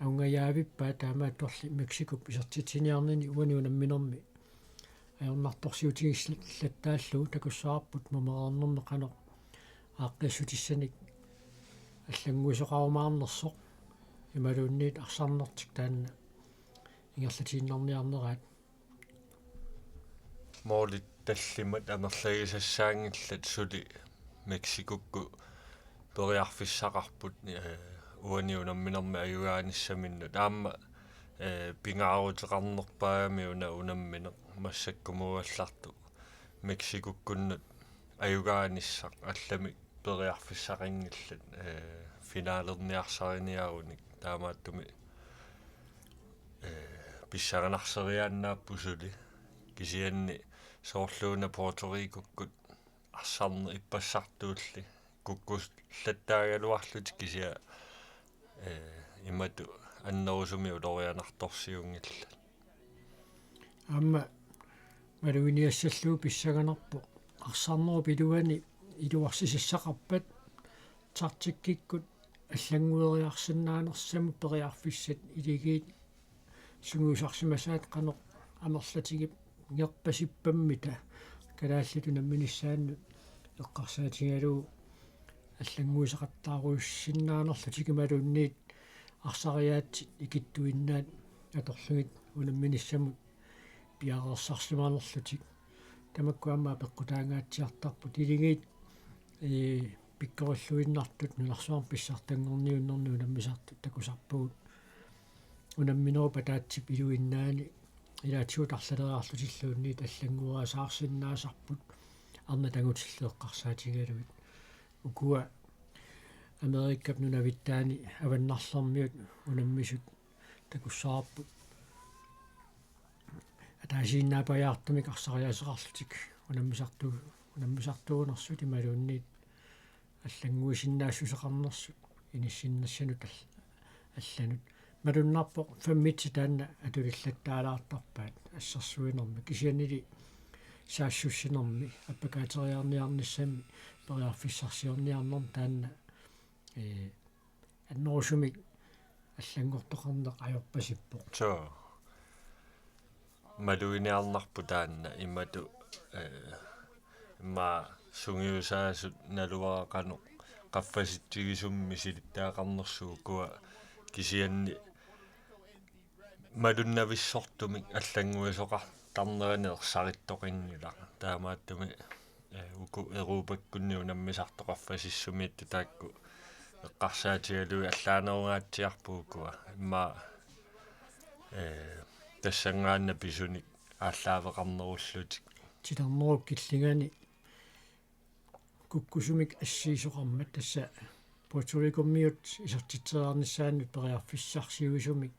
ajungajaavippaat, taamaattorli Mexicop isertitsiniarnini uani unamminermi ajornartorsiutigilattaallugu takussavarput mumereernermi qanoq aaqqiissutissanik allannguisoqarumaarnersoq imaluunniit arsarnertik taanna ingerlatiinnarniarneraat. Målit tallimat amerlagisassaanngillat suli Mexicokkut periarfissaqarput, eh, uani unamminermi ajugaanissaminnut. Aamma, eh, pingaaruteqarnerpaagami una unammineq massakkumuugallartoq Mexicokkunnut ajugaanissaq allamik periarfissaqanngillat, eh, finalerniarsariniarunik, taamaattumik, eh, pissanganarseriaannaapput suli, kisianni soorluuna Puerto Ricokkut arsarneq ippassartuulli kukkullattaagaluarlutik kisianni, eh, imatut annerusumik ulorianartorsiunngillat. Aamma maluginiassallugu pissanganarpoq arsarnerup iluani iluarsisassaqarpat taktikkikkut allanngueriarsinnaanersamut periarfissat iligiit sungiusarsimasaat qanoq amerlatiginerpasippammita kalaallit unamminissaannut eqqarsaatigalugu allannguisaqattaarujussuusinnaanerlutik imaluunniit arsariaatsit ikittuinnaat atorlugit unamminissamut piareersarsimanerlutik. Tamakku aamma apeqqutaangaatsiartarput iligiit, ee, pikkorilluinnartut nunarsuarmi pissartanngorniunnerni unammisartut takusarpagut unamminerup ataatsip iluinnaani ilaatigut arlaleriarlutilluunniit allanngueriasaarsinnaasarput arnat angutillit eqqarsaatigalugit. Ukua Amerikap nunavittaani avannarlermiut unammisut takussavarput ataasiinnaapajaartumik arsariaaseqarlutik unammisartu-, unammisartuunersut imaluunniit allannguisinnaassuseqarnersut inissinnassanut al-, allanut. Malunnarpoq femmitsi taanna atulillattaalaartarpaat assersuinermi, kisiannili saassussinermi appakaateriarniarnissami periarfissarsiorniarnermi taanna, ee, annerusumik allanngortoqarneq ajorpasippoq. Soo. Maluginiarnarpoq taanna imatut, eh, immaqa sungiusaasut naluara qanoq qaffasitsigisumik misilittagaqarnersut ukua, kisianni malunnavissortumik allannguisoqartarnerani ersarittoqanngilaq. Taamaattumik, eh, uku Europakkunni unammisartut qaffasissumiittut taakku eqqarsaatigalugit allaanerungaatsiarput ukua. Immaqa, eh, tassanngaannaq pisunik aallaaveqarnerullutik. Titarnerup killingani kukkusumik assigisoqarmat, tassa Puerto Ricomiut isertitseriarnissaannut periarfissarsiuisumik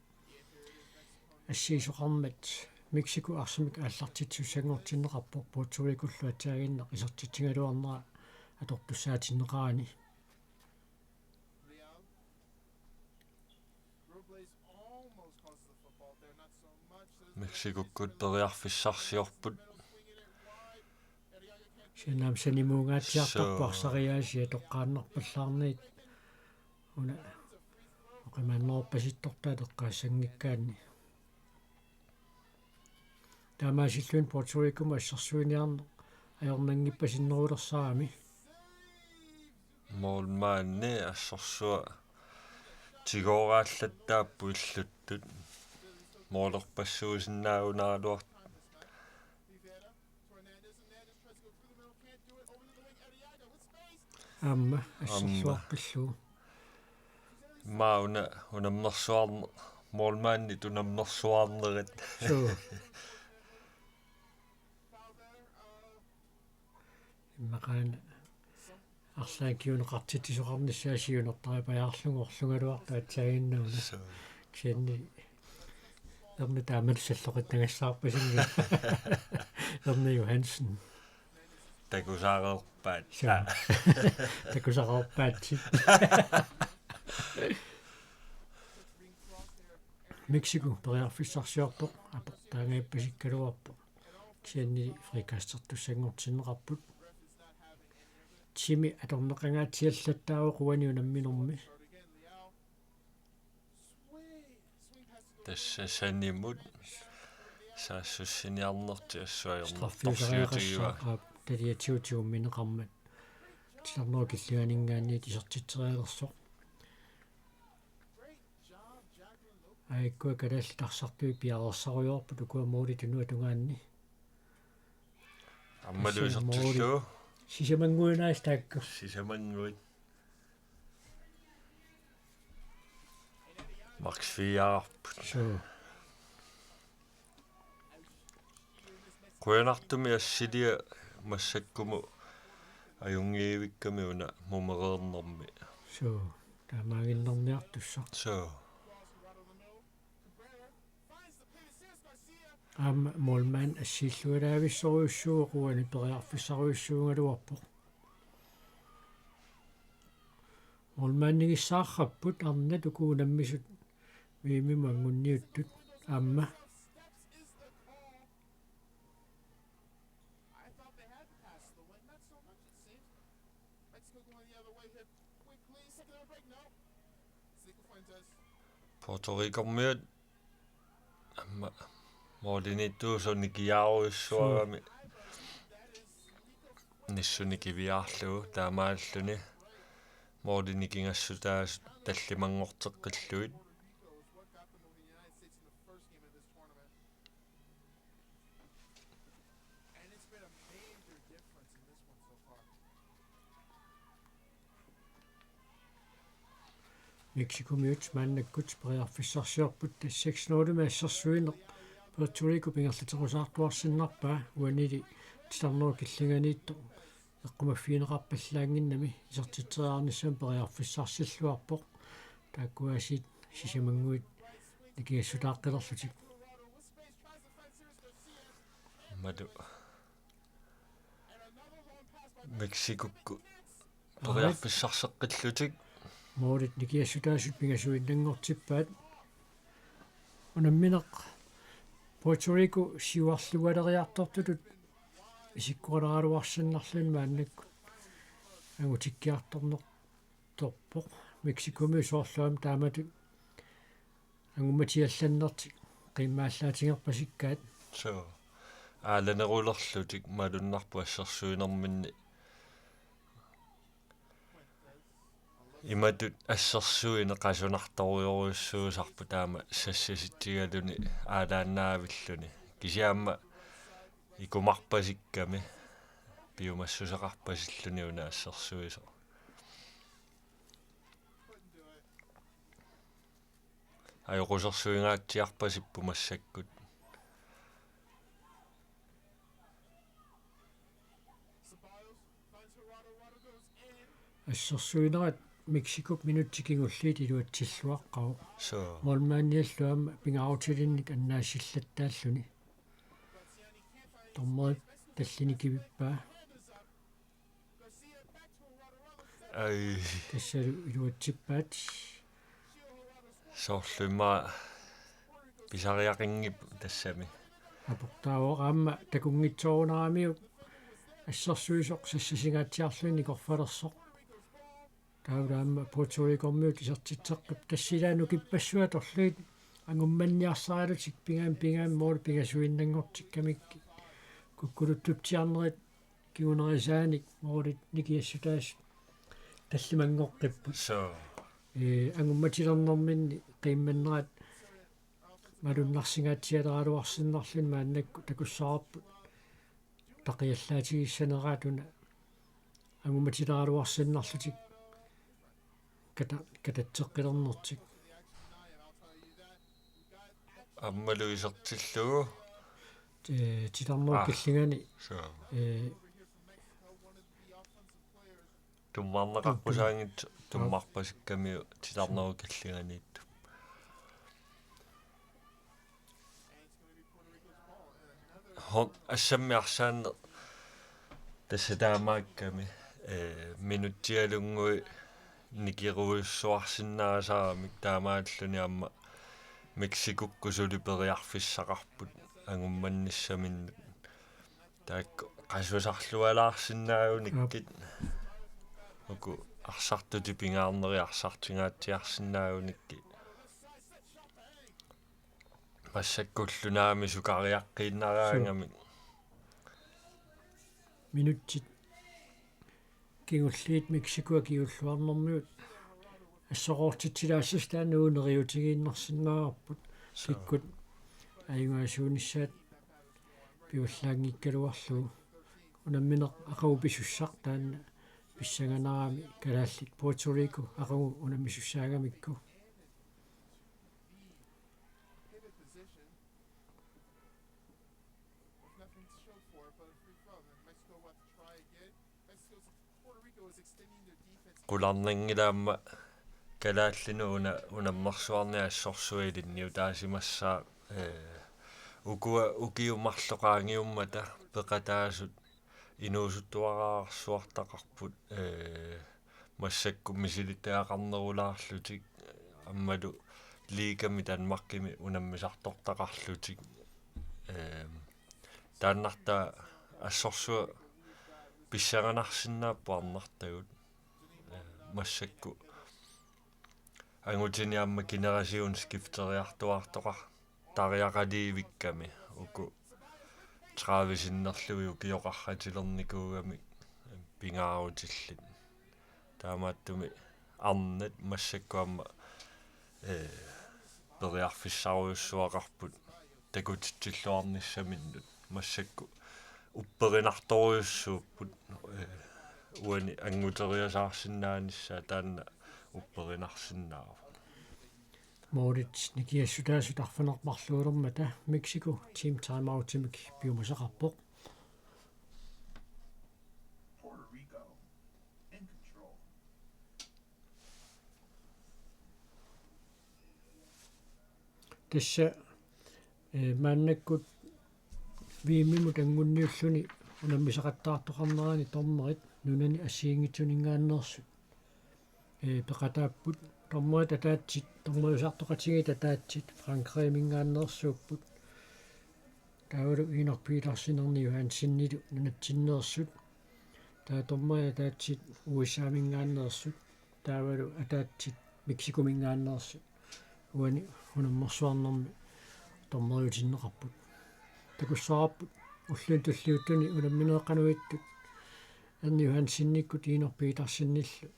assigisoqarmat Mexico arsamik aallartitsisussanngortinneqarpoq Puerto Ricollu atsaaginnaq isertitsigaluarnera atortussaatinneqarani. Mexicokkut periarfissarsiorput. Siannaam sanimuungaatsiartarpoq. Soo. Arsariaasiat toqqaannarpallaarniit una oqimaannerpasittortaat eqqaassanngikkaanni. Taamaasilluni Puerto Ricomut assersuiniarneq ajornanngippasinnerulersarami. Målmandi assorsuaq tigooraallaattaapput illuttut. Målerpassuusinnaagunaraluartoq. Aamma assersuaqqillugu. Immaqa una unammersuarn-, målmandit unammersuarnerat. Suu. Immaqaana arlaannik kiuneqartitsisoqarnissaa siunertaripajaarlugu orlugaluartoq aatsaannguaq una. Suu. Kisianni Erni taamatut salloqittagassaarpasinngilaq. Erni Johansen. Takusaqarpaat. Suu. Takusaqarpaat. Mexico periarfissarsiorpoq, aportaangaappasikkaluarpoq. Kisianni frikastertussanngortinneqarput. Timi atorneqangaatsiallattaavoq uani unamminermi. Tassa sanimut saassussiniarnertik assuajornertorsiutigiva. Straffiusariaqassaaq aap taliatigut tigummineqarmat. Titarnerup killinganinngaanniit isertitserialersoq. Aajukkua kalaallit arsartui piareersarujoorput ukua målit tunua tungaanni. Aammalu isertillugu. Sisamannguit aamma taakku. Sisamannguit. Max fire-arput. Suu. Qujanartumik assilia massakkumut ajunngivikkami una mumereernermi. Suu, taamaaginnarniartussaq. Suu. Aamma målmand assiillualaavissorujussuuvoq uani periarfissarujussuugaluarpoq. Målmandigissaarrapput arnat uku unammisut V M-imut angunniuttut aamma. Puerto Ricormiut aamma måliniittuusut nikiaarujussuarami. Nissuni kiviarlugu taamaalluni målini nikingassutaasut tallimanngorteqqillugit. Mexicomiut maannakkut periarfissarsiorput tassa seks nul-imi assersuineq Puerto Rico pingerlaterusaartuarsinnarpaa uanili titarnerup killinganiittoq eqqumaffigineqarpallaannginnami isertitseriarnissamut periarfissarsilluarpoq. Taakkuaasiit sisamannguit nikingassutaaqqilerlutik. Aammalu Mexicokkut periarfissarseqqillutik. Målit nikingassutaasut pingasuinnanngortippaat. Unammineq Puerto Rico siuarlualeriartortutut isikkoqaleraluarsinnarluni maannakkut angutikkiartornertorpoq. Mexicomiut soorlu aamma taamatut angummatiallannertik qiimmaallaatigerpasikkaat. Suu. Aalanerulerlutik malunnarpoq assersuinerminni. Imatut assersuineq qasunartorujorujussuusarpoq taama sassasitsigaluni aalaannaavilluni. Kisianni aamma ikumarpasikkami piumassuseqarpasilluni una assersuisoq. Ajoqusersuingaatsiarpasipput massakkut. Assersuinerat Mexicop minutsit kingulliit iluatsilluaqqavoq. Suu. Målmandiallu aamma pingaarutilinnik annaassillattaalluni. Dommerip tallini kivippaa. Ai. Tassalu iluatsippaat. Soorlu immaqa pisariaqanngippoq tassami. Aportaavoq aamma takunngitsoorunaramiuk assersuisoq sassasingaatsiarluni nikorfalersoq. Taava aamma Puerto Ricormiut isertitseqqipput tassa ilaanni nukippassuit atorlugit angummanniarsaralutik pingaamik pingaamik målit pingasuinnanngortikkamikkit. Kukkuluttuttiarnerit kingunerisaanik målit nikingassutaasut tallimanngoqqipput. Suu. Ee, angummatilernerminni qiimmannerat malunnarsingaatsialeraluarsinnarluni maannakkut takussavarput taqiallaatigissaneraat una angummatileraaluarsinnarlutik kata-, katatseqqilernertik. Aammalu isertillugu. Ee, titarnerup Aa. Killingani, Suu. Ee, Tummarneqaqqusaanngitsoq tummarpasikkamiuk titarnerup Killinganiittup. Hon assammi arsaanneq tassa taamaakkami, ee, minutsialunnguit nikerujussuarsinnaasaramik, taamaalluni aamma Mexicokkut suli periarfissaqarput angummannissaminnut. Taakku qasusarlualaarsinnaagunikkit. Uku arsartutit pingaarnerit arsartingaatsiarsinnaagunikkit. Massakkullu naami sukariaqqiinnaraangamik. Minutsit kingulliit Mexicoa kingulluarnermiut assoqortitsilaassasut taanna neriuutigiinnarsinnaavarput. Kikkut ajugaasuunissaat pivallaanngikkaluarlugu. Unammineq aqagu pisussaq taanna pissanganarami kalaallit Puerto Rico aqagu unammisussaagamikku. Qularnanngilaq aamma kalaallinut una unammersuarniat assorsuaq ilinniutaasimassaaq, ee, ukua ukiut marluk qaangiummata peqataasut inuusuttuararsuartaqarput, ee, massakkut misilittagaqarnerulaarlutik aammalu liigami Danmarkimi unammisartortaqarlutik. Ee, taannartaa assorsuaq pissanganarsinnaapput arnartagut. Ee, massakkut angutini aamma generationsskifteriartuaartoqartariaqaliivikkami uku tredive sinnerlugit ukioqarratilernikuugamik pingaarutillit. Taamaattumik arnat massakkut aamma, ee, periarfissarujussuaqarput takutitsilluarnissaminnut. Massakkut upperinartorujussuupput, ee, uani anguteriasaarsinnaanissaa taanna upperinarsinnaavoq. Målit nikiassutaasut arfineq-marluulermata Mexico team timeoutimik piumasaqarpoq. Tassa, ee, maannakkut V M-imut anguniulluni unammisaqattaartoqarnerani dommerit nunani assigiinngitsuninngaanneersut, ee, peqataapput. Dommerit ataatsit, dommeriusartoqatigiit ataatsit Frankrigiminngaanneersuupput. Taavalu Enok Petersen Erni Johansenilu nunatsinneersut. Taava dommerit ataatsit U S A-minngaanneersut. Taavalu ataatsit Mexicominngaanneersut. Uani unammersuarnermi dommeriutinneqarput. Takussavarput ulluni tulliuttuni unammineeqqanuittut Erni Johansenikkut Enok Petersenillu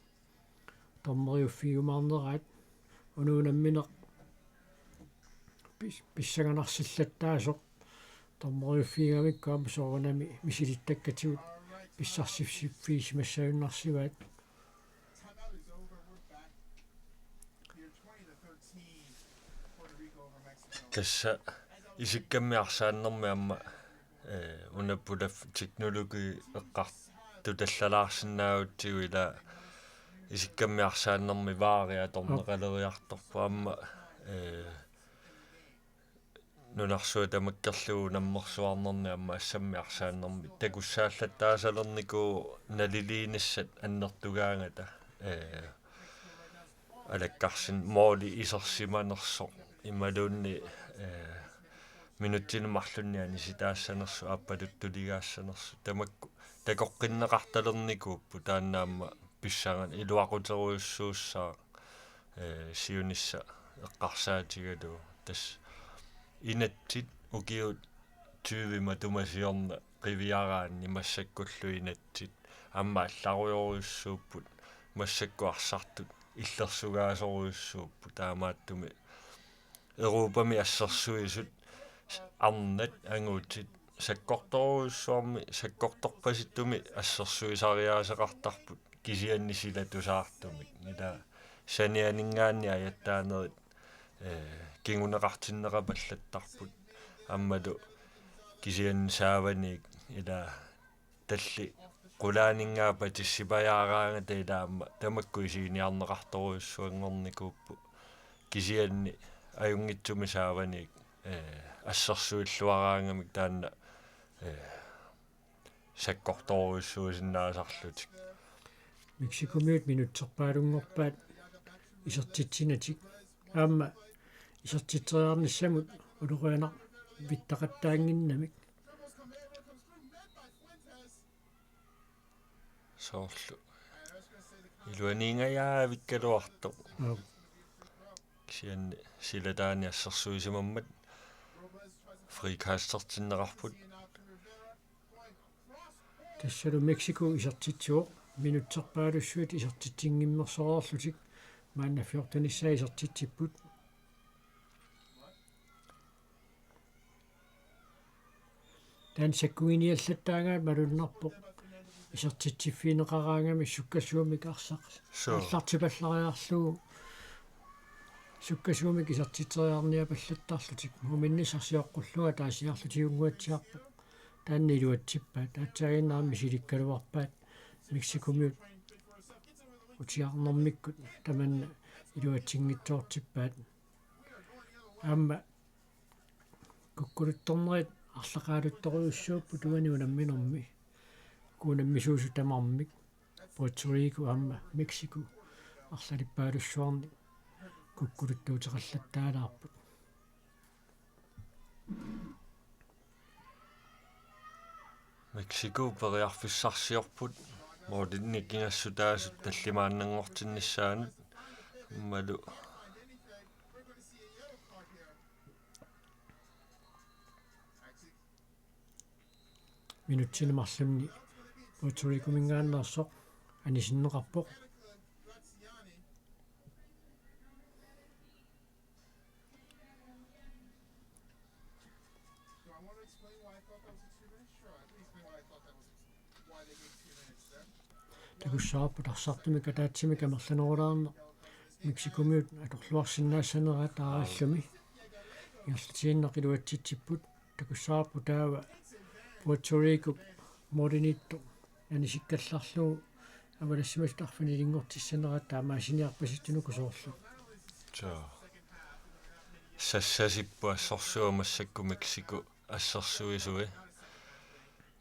dommeriuffigiumaarneraat. Una unammineq pis-, pissanganarsillattaasoq dommeriuffigigamikku aamma soorunami misilittakkatigut pissarsiffigisimasunnarsivaat. Tassa isikkammi arsaannermi aamma, ee, una pulaf teknologi eqqartutallalaarsinnaagutsigu, ila isikkammi arsaannermi VAR-i atorneqaleriartorpoq aamma, ee, nunarsuaq tamakkerlugu unammersuarnerni aamma assammi arsaannermi takussaallattaasalernikuuvoq naliliinissat annertugaangata, ee, alakkarsin måli isersimanersoq imaluunniit, ee, minutsini marlunni anisitaassanersoq aappaluttuligaassanersoq tamakku takoqqinneqartalernikuupput, taanna aamma pissanganaq iluaquterujussuussaaq, ee, siunissaq eqqarsaatigalugu. Tassa inatsit ukiut tyve matuma siorna qiviaraanni massakkullu inatsit aamma allarujorujussuupput, massakkut arsartut illersugaasorujussuupput, taamaattumik Europami assersuisut arnat angutit sakkortorujussuarmi sakkortorpasittumi assersuisariaaseqartarput kisianni silatusaartumik. Ila sanianinngaanniit ajattaanerit, eh, kinguneqartinneqapallattarput. Aammalu kisianni saavaniit ila tallit qulaaninngaanniit patissipajaaraangata ila aamma tamakku isiginiarneqartorujussuanngornikuupput. Kisianni ajunngitsumik saavaniit, eh, assersuilluaraangamik taanna, eh, sakkortorujussuusinnaasarlutik. Mexicomiut minutserpaalunngorpaat isertitsinatik. Aamma isertitseriarnissamut ulorianarvittaqattaannginnamik. Soorlu iluaniingajaavikkaluartoq. Aap. Kisianni silataani assersuisimammat frikastertinneqarput. Tassalu Mexico isertitsivoq, minutserpaalussuit isertitsinngimmersoreerlutik, maanna fjortenissaa isertitsipput. Taanna sakkuginiallattaagaat malunnarpoq. Isertitsiffigineqaraangami sukkasuumik arsaq. Suu. Aallartipallariarlugu sukkasuumik isertitseriarniapallattarlutik. Uminnissaq sioqqullunga ataasiarlutiunnguatsiarpoq. Taanna iluatsippaat. Taassaaginnarmi silikkaluarpaat. Mexicomiut utiarnermikkut tamanna iluatsinngitsoortippaat. Aamma kukkuluttornerit arlaqaaluttorujussuupput uani unamminermi. Uku unammisuusut tamarmik Puerto Rico aamma Mexico arlalippaalussuarnik kukkuluttuuteqallattaalaarput. Mexico periarfissarsiorput målini nikingassutaasut tallimaannanngortinnissaannut, aammalu minutsini marlunni Puerto Ricominngaanneersoq anisinneqarpoq. Takussavarput arsartumik ataatsimik amerlanerulaarneq Mexicomiut atorluarsinnaassaneraat taarallumi. Ingerlatiinnaq iluatsitsipput. Takussavarput taava Puerto Rico måliniittoq anisikkallarlugu avalassimasut arfinilinngortissaneraat taamaasiniarpasittunuku soorlu. Suu. Sassasipput assorsuaq massakkut Mexico assersuisui.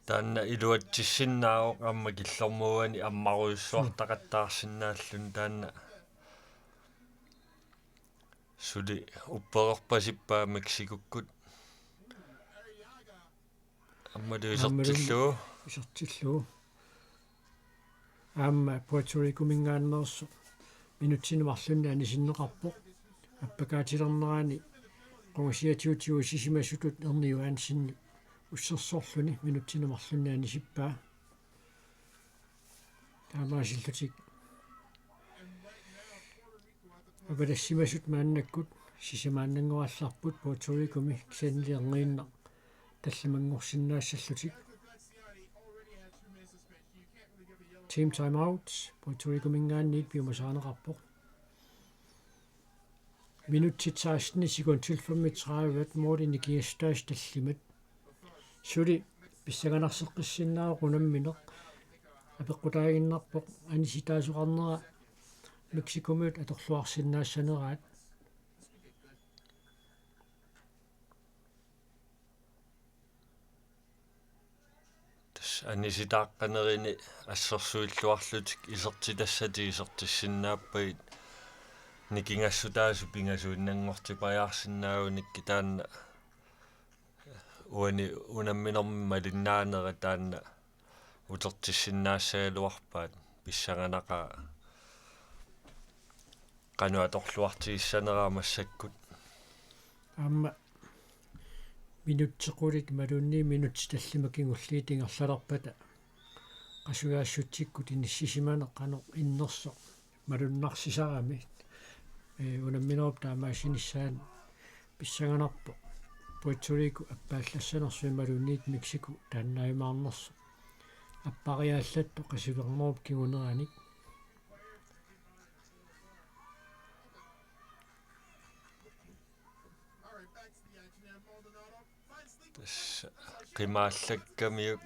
Taanna iluatsissinnaavoq aamma killormut uani ammarujussuartaqattaarsinnaalluni taanna. Suli uppererpasippaa Mexicokkut. Aammalu isertillugu. Isertillugu. Aamma Puerto Ricominngaanneersoq minutsini marlunni anisinneqarpoq. Appakaatilernerani qungasiatigut tigusimasutut Erni Johansen ussersorluni minutsini marlunni anisippaa. Taamaasillutik avalassimasut maannakkut sisamaannanngorallarput Puerto Ricomi kisiannili erniinnaq tallimanngorsinnaassallutik. Team timeout, Puerto Ricominngaanniit piumasarineqarpoq. Minutsit seksten sekundit femogtredive målini nikingassutaasut tallimat. Suli pissanganarseqqissinnaavoq unammineq. Apeqqutaaginnarpoq anisitaasoqarnera Mexicomiut atorluarsinnaassaneraat. Tassa anisitaaqqanerini assersuilluarlutik isertitassatik isertissinnaappagit nikingassutaasut pingasuinnanngortipajaarsinnaagunikkit taanna uani unamminermi malinnaanera taanna utertissinnaassagaluarpaat pissanganaqaaq qanoq atorluartigissaneraa massakkut. Aamma minutsit qulit imaluunniit minutsit tallimat kingulliit ingerlalerpata qasujaassutsikkut inissisimaneq qanoq innersoq malunnarsisarami, ee, unamminerup taamaasinissaanut pissanganarpoq. Puerto Rico appaallassanersoq imaluunniit Mexico taannaajumaarnersoq. Appariaallattoq qasulernerup kinguneranik. Tassa qimaallakkamiuk.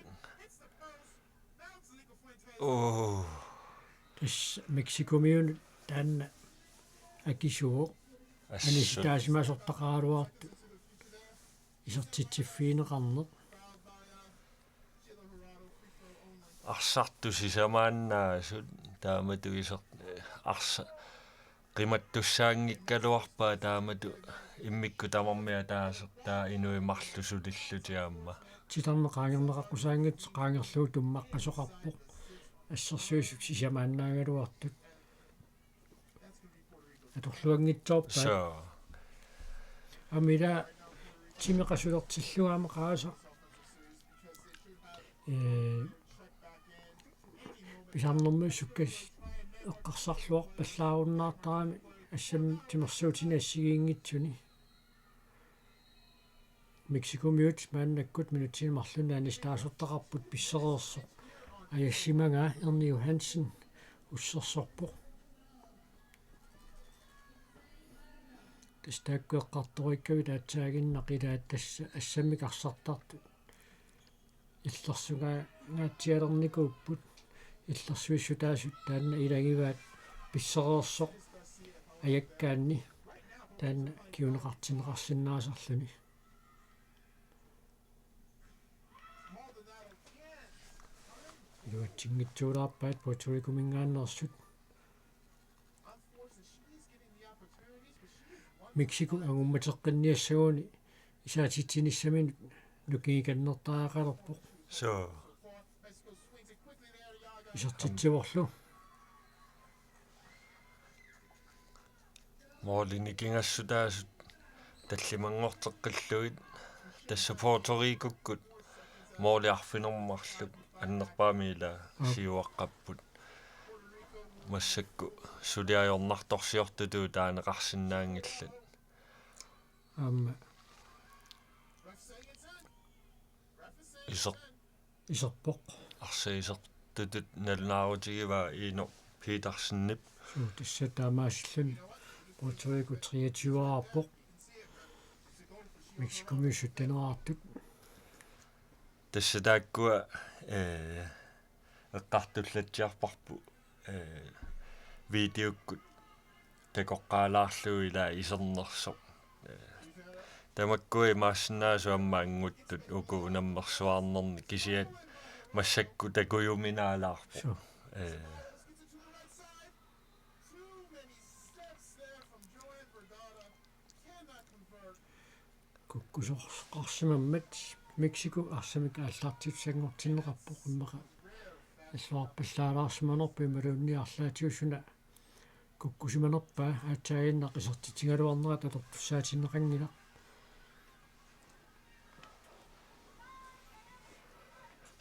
Oo. Tassa Mexicomiunut taanna akisuuvoq. Assut. Anisitaasimasortaqaraluartut. Isertitsiffigineqarneq. Arsartut sisamaannaasut taamatut iser-, arsa-, qimattussaanngikkaluarpaat taamatut immikkut tamarmik ataaseq taava inuit marluk sulillutik aamma. Titarneq qaangerneqaqqusaanngitsoq qaangerlugu tummaqqasoqarpoq. Assersuisut sisamaannaagaluartut. Atorluanngitsoorpaat. Soo. Aamma ila timi qasulertillugu aamma qaasaq. Ee, pisarnermut sukkasut eqqarsarluarpallaarunnaartarami assammik timersuutinik assigiinngitsuni. Mexicomiut maannakkut minutsini marlunni anisitaasortaqarput pissereersoq ajassimagaa Erni Johansen ussersorpoq. Tassa taakku eqqartoriikkavit aatsaaginnaq ilaat tassa assammik arsartartut. Illersugaangaatsialernikuupput illersuissutaasut taanna ilagivaat pissereersoq ajakkaanni taanna kinguneqartinneqarsinnaasarluni. Iluatsinngitsuulaarpaat Puerto Ricominngaanneersut. Mexico angummateqqinniassaguni isaatitsinissaminut nukingikannertariaqalerpoq. Soo. Isertitsivorlu. Målini kingassutaasut tallimanngorteqqillugit tassa Puerto Ricokkut måli arfineq-marluk annerpaamik ila Aap. Siuaqqapput. Massakkut suli ajornartorsiortutut taaneqarsinnaanngillat. Aamma. Iser-, Iserpoq. Arsaq isertutut nalunaarutigivaa Iino Petersenip. Suu, tassa taamaasilluni Puerto Rico treogtyve-aarpoq. Mexicomiut sytteneqartut. Tassa taakkua, ee, eqqartullatsiarparput, ee, videokkut takoqqaalaarlugu ila isernersoq. Ee, tamakkua imaassinnaavoq aamma anguttut uku unammersuarnerni kisianni massakkut takujuminaalaarpoq. Suu. Ee. Kukkusoqarsimammat Mexico arsamik aallartitut sanngortinneqarpoq immaqa illuarpallaalaarsimanerput imaluunniit arlaatigut suna kukkusimanerpaa aatsaaginnaq isertitsigaluarnerat atortussaatinneqanngilaq.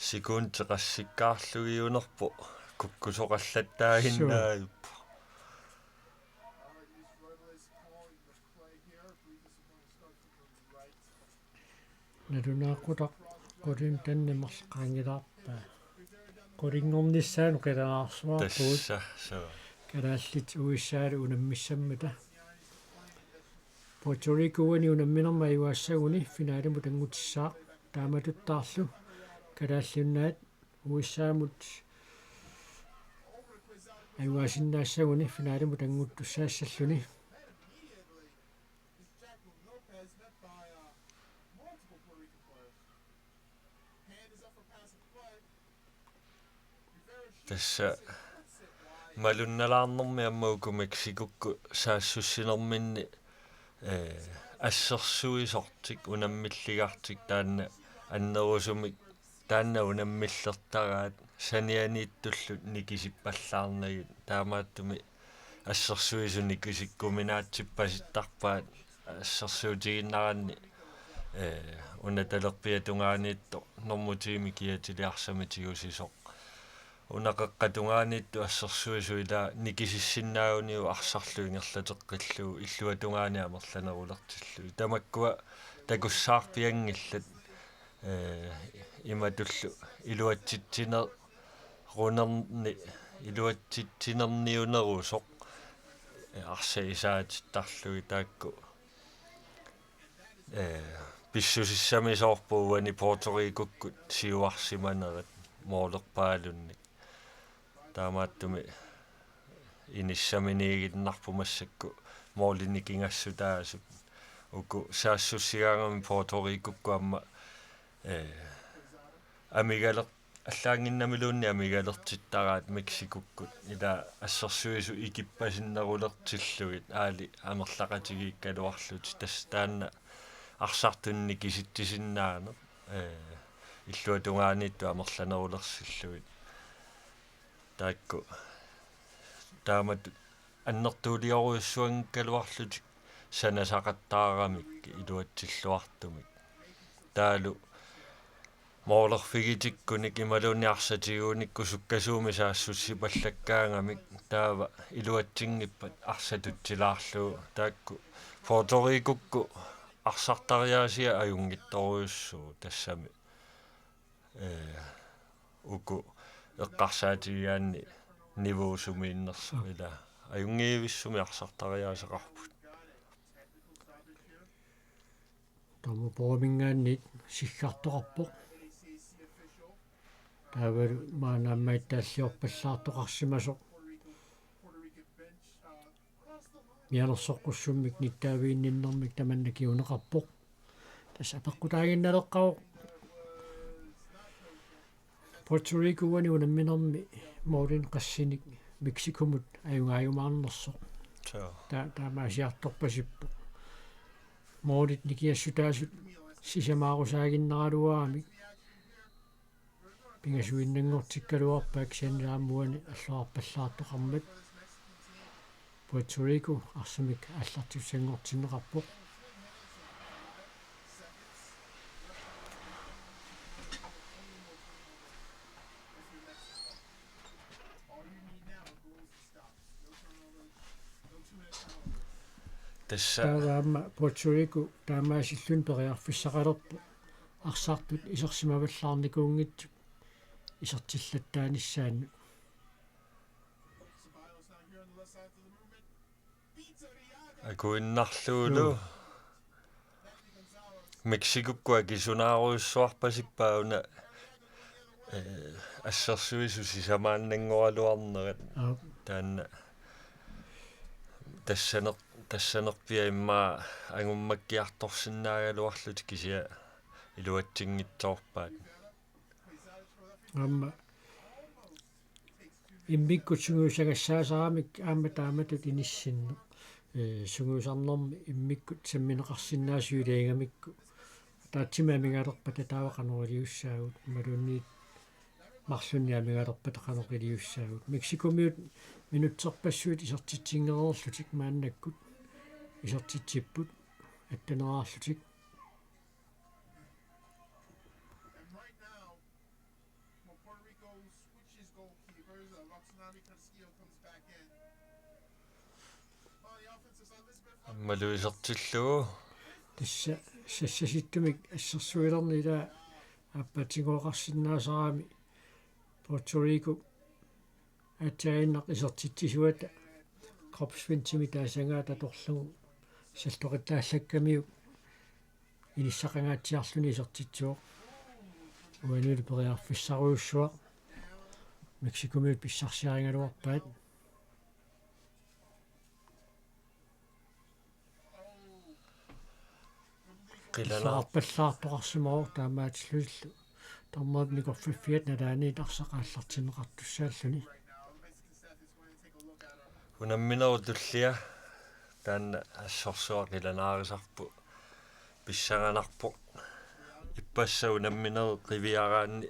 Sekundi qassikkaarlugiunerpoq kukkusoqallattaaginnarpoq. Nalunaaqutaq qulinik tanneq marluk qaangilaarpaa. Qulinngornissaanut qilanaarsuarpugut. Tassa, suu. Kalaallit U S A-lu unammissammata. Puerto Rico uani unamminermut ajuaassaguni finalimut anngutissaaq. Taamatuttaarlu kalaallinnaat U S A-mut ajuaasinnaassaguni finalimut anngutussaassalluni. Tassa malunnalaarnermi aamma uku Mexicokkut saassussinerminni, ee, assersuisortik unammilligartik taanna annerusumik taanna unammillertaraat sanianiittullu nikisippallaarnagit taamaattumik assersuisut nikisikkuminaatsippasittarpaat assersuutigiinnaranni, ee, una talerpiata tungaaniittoq normutiimi kiatiliarsamik tigusisoq. Una qeqqata tungaaniittoq assersuisut ila nikisissinnaaguniuk arsarlu ingerlateqqillugu illuatungaani amerlanerulertillugu. Tamakkua takussaarpianngillat, ee, imatullu iluatsitsinerunerni-, iluatsitsinerniunerusoq, ee, arsaq isaatittarlugit taakku, ee, pissusissamisoorput uani Puerto Ricokkut siuarsimanerat moolerpaalunnik. Taamaattumik inissaminiiginnarpoq massakkut moolinik ingassutaasut. Uku saassussigaangamik Puerto Ricokkut aamma, ee, amigaler-, allaannginnamiluunniit amigalertittaraat Mexicokkut, ila assersuisut ikippasinnerulertillugit aali amerlaqatigiikkaluarlutik, tassa taanna arsartunik kisitsisinnaaneq, ee, illuatungaaniittut amerlanerulersillugit. Taakku taamatut annertuuliorujussuanngikkaluarlutik sanasaqattaaramik iluatsilluartumik. Taavalu moolerfigitikkunik imaluunniit arsaq tigunikku sukkasuumik saassussipallakkaangamik taava iluatsinngippat arsaq tutsilaarlugu. Taakku Puerto Ricokkut arsartariaasia ajunngitsorujussuuvoq tassami, ee, uku eqqarsaatigigaanni nivuusumiinnersoq, ila ajunngivissumik arsartariaaseqarput. Taama Borgminngaanniit siggartoqarpoq. Taavalu maanna aamma ittaalliorpallaartoqarsimasoq mianersoqqussummik nittaaviginninnermik tamanna kinguneqarpoq. Tassa apeqqutaaginnaleqqaarpoq Puerto Rico uani unamminermi moolinik qassinik Mexicomut ajugaajumaarnersoq. Suu. Ta-, taamaasiartorpasippoq. Moolit nikingassutaasut sisamaarusaaginnaraluaramik pingasuinnanngortikkaluarpaat kisianni aamma uani alluarpallaartoqarmat. Puerto Rico arsamik aallartissanngortinneqarpoq. Tassa. Taava aamma Puerto Rico taamaasilluni periarfissaqalerpoq arsartut isersimavallaarnikuunngitsut isertillattaanissaannut. Akuinnarlugulu. Joo. Mexicokkut akisunaarujussuarpasippaa una, ee, assersuisut sisamaannanngoraluarnerat. Aap. Taanna tassaner-, tassanerpiaq immaqa angummakkiartorsinnaagaluarlutik kisianni iluatsinngitsoorpaat. Aamma immikkut sungiusagassaasaramik aamma taamatut inissinneq. Ee, sungiusarnermi immikkut sammineqarsinnaasut ilagigamikku. Ataatsimik amigalerpata taava qanoq iliussaagut, imaluunniit marlunnik amigalerpata qanoq iliussaagut. Mexicomiut minutserpassuit isertitsinngereerlutik maannakkut isertitsipput, atteneraarlutik. Aammalu isertillugu. Tassa sassasittumik assersuilerni ilaa aappaatigooqarsinnaasarami Puerto Rico aatsaaginnaq isertitsisuata kropsfintimik taasangaata atorlugu saltoqattaallakkamiuk inissaqangaatsiarluni isertitsivoq. Uanilu periarfissarujussuaq. Mexicomiut pissarsiarigaluarpaat. Qilana. Illoqarpallaartoqarsimavoq taamaatillutillu. Dommerit nikorfaffiat nalaaniit arsaq aallartinneqartussaalluni. Unamminerup tullia taanna assorsuaq qilanaarisarpoq. Pissanganarpoq. Ippassaq unamminerit qiviaraanni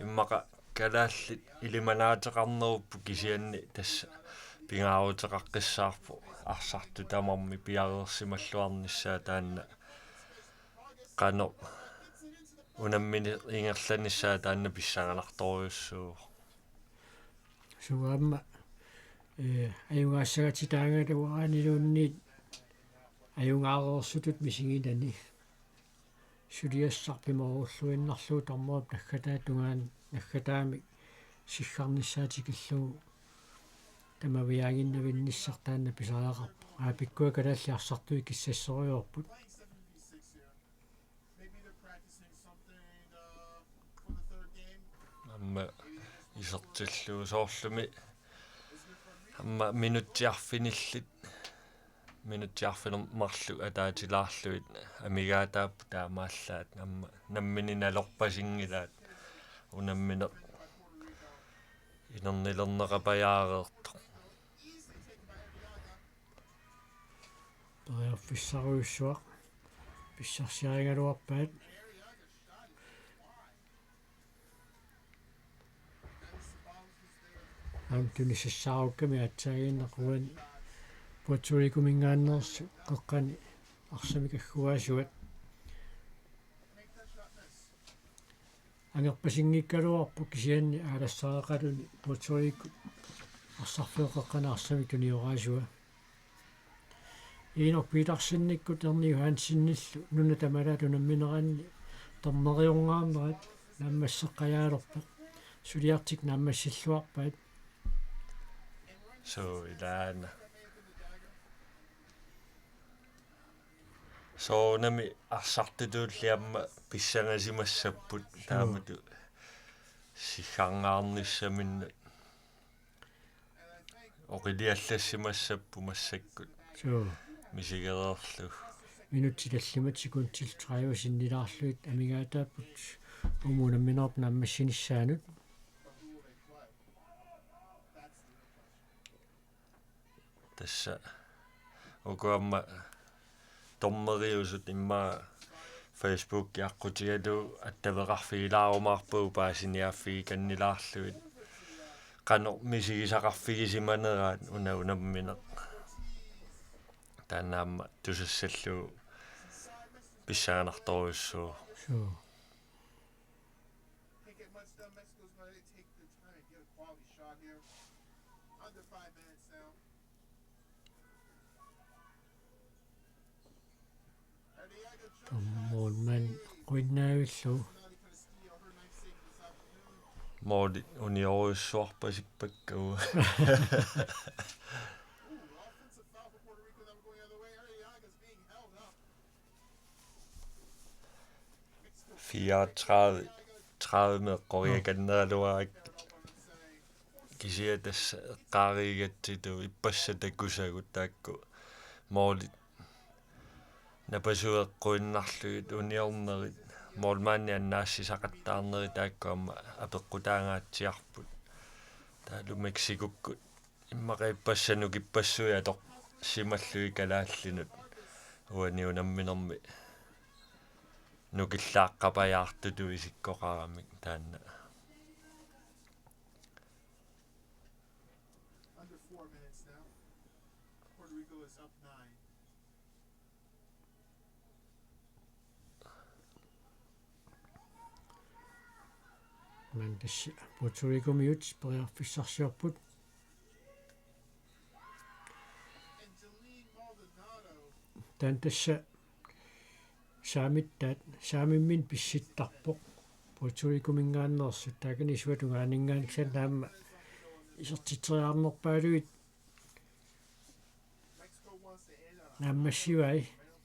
immaqa kalaallit ilimanaateqarnerupput kisianni tassa pingaaruteqaqqissaarpoq arsartut tamarmik piareersimalluarnissaat taanna qanoq unammineq ingerlanissaa taanna pissanganartorujussuuvoq. Suu aamma, ee, ajugaassagatitaagaluaraanniluunniit ajugaareersutut misiginani. suliassaq pimoorulluinnarlugu dommerip naggataata tungaanut naggataamik siggarnissaa tikillugu tamaviaaginnavinnissaq taanna pisariaqarpoq. Aapikkua kalaallit arsartui kissassorujoorput. Aamma isertillugu soorlumi aamma minutsit arfinillit, minutsit arfineq-marluk ataatilaarlugit amigaataapput taamaallaat aamma nammineq nalorpasinngilaat unammineq inernilerneqapajaareertoq. Periarfissarujussuaq pissarsiarigaluarpaat. Aamma tunisiassaarukkami aatsaaginnaq uani Puerto Ricominngaanneersut qeqqani arsamik agguaasuat. Angerpasinngikkaluarpoq kisianni aalassaareqaluni Puerto Rico arsarfeeqqaqqana arsamik tunioraasua. Inuk Petersenikkut Erni Johansenillu nuna tamalaat unammineranni dommeriorngaarnerat naammasseqqajaalerpoq. Suliartik naammassilluarpaat. Suu ilaana. Soorunami arsartutulli aamma pissangasimassapput. Suu. Taamatut siggarngaarnissaminnut oqiliallassimassapput massakkut. Suu. Misigereerlugu. Minutsit tallimat sekundit tredive sinnilaarlugit amigaataapput uumuunamminerput naammassinissaanut. Tassa uku aamma dommeriusut immaqa Facebooki aqqutigalugu attaveqarfigilaarumaarpagut paasiniaaffigikannilaarlugit qanoq misigisaqarfigisimaneraat una unammineq. Taanna aamma tusassallugu pissanganartorujussuuvoq. Suu. Målmand eqquinnaavillugu. Måli uniorujussuarpasippakka uanga. Fireogtredive, tredive meeqqoriakanneraluarakku. Kisianni tassa eqqaareegatsigu ippassaq takusagut taakku målit napasuut eqquinnarlugit uniornerit målmandi annaassisaqattaarnerit taakku aamma apeqqutaangaatsiarput. Taavalu Mexicokkut immaqa ippassaq nukippassuit atorsimallugit kalaallinut uani unamminermi nukillaaqqapajaartutut isikkoqaramik taanna. Maanna tassa Puerto Ricomiut periarfissarsiorput. Taanna tassa saamittaat, saamimminnut pissittarpoq. Puerto Ricominngaanneersut taakani isuata tungaaninngaanniit aamma isertitseriarnerpaalugit naammassivai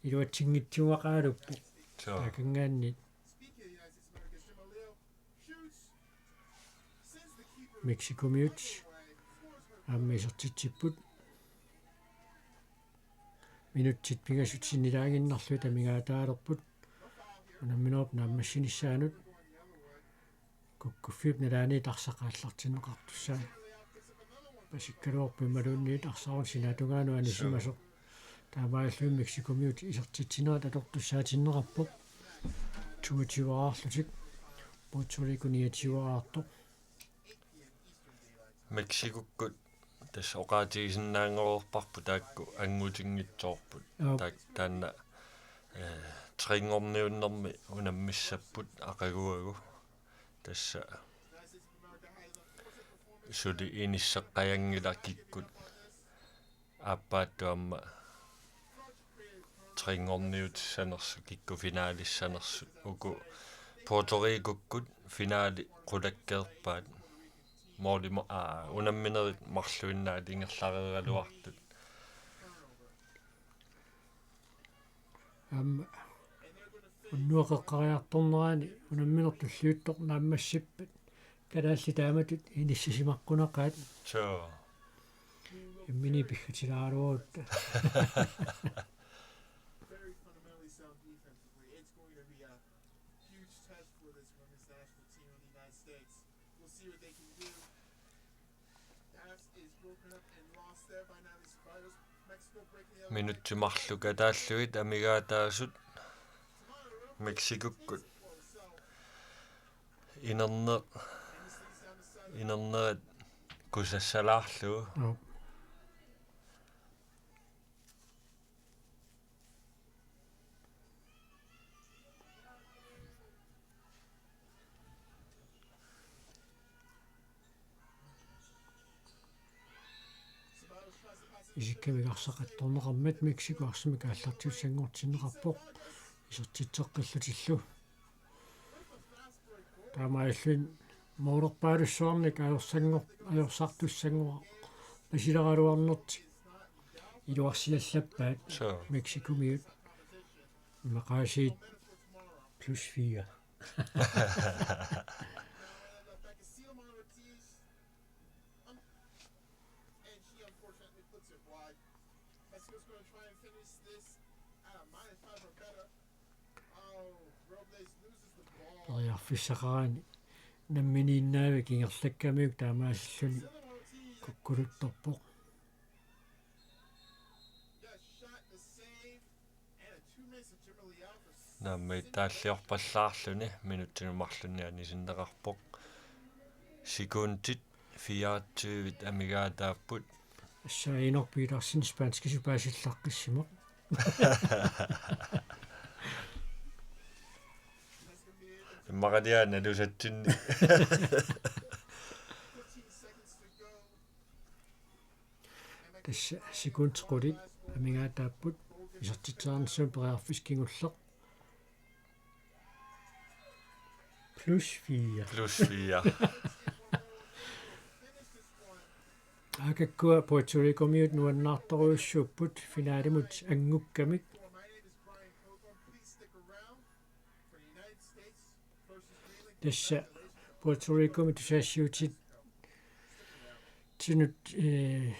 iluatsinngitsuugaqaaluppoq. Suu. Taakanngaanniit Mexicomiut aamma isertitsipput. Minutsit pingasut sinnilaaginnarlugit amigaataalerput unamminerup naammassinissaanut. Kukkuffiup nalaani arsaq aallartinneqartussaavoq. Pasikkaluarpoq imaluunniit arsaq sinaata tungaanut anisimasoq. Taamaalilluni Mexicomiut isertitsinerat atortussaatinneqarpoq. Toogtyve-raarlutik. Puerto Rico niogtyve-raartoq. Mexicokkut tassa oqaatigisinnaanngoreerparput taakku anngutinngitsoorput. Aap. Taak-, taanna, eh, trinngorniunnermi unammissapput aqaguagu. Tassa suli inisseqqajanngilaq kikkut aappaattut aamma Tre-nngorniutissanersut, kikkut finalissanersut, uku Puerto Ricokkut finali qulakkeerpaat. Moolima-, aa, unamminerit marluinnaat ingerlareeraluartut. Aamma unnuap qeqqariartornerani unammineq tulliuttoq naammassippat kalaallit taamatut inissisimaqquneqaat. Suu. Imminut piffissaqaraluarutta. Very fundamentally sound defensively. It's going to be a huge test for this women's national team of the United States. We'll see what they can do. Pass is broken up and lost there by Natalie Ceballos. Mexico breaking the other way. Minutsit marluk ataallugit amigaataasut Mexicokkut inerneq, inernerat kusassalaarlugu. Joo. Isikkamik arsaq attorneqarmat Mexico arsamik aallartiutissanngortinneqarpoq isertitseqqillutillu. Taamaalilluni moolerpaalussuarnik ajorsanngor-, ajorsartussanngorpasileraluarnertik iluarsiallappaat. Suu. Mexicomiut. Maqaasiit plus fire. And she unfortunately puts it wide. Mexico's going to try and finish this at a minus five or better. Oh, Robles loses the ball. Periarfissaqarani namminiinnaavik ingerlakkamiuk taamaasilluni kukkuluttorpoq. Yes, shot to save. Naammi, taalliorpallaarluni minutsinut marlunni anisinneqarpoq. Sekundit fireogtyve amigaataapput. Tassa Enok Petersen spanskisut paasillaqqissimasoq. Immaqaliaana tusatsinni. Tassa sekundit qulit amigaataapput isertitseqarnissamut periarfissaq kingulleq. Plus fire. Plus fire. Aakakkua Puerto Ricomiut nuannaartorujussuupput finalimut angukkamik. Tassa Puerto Ricomi tusagassiuutit-, -tinut, eh,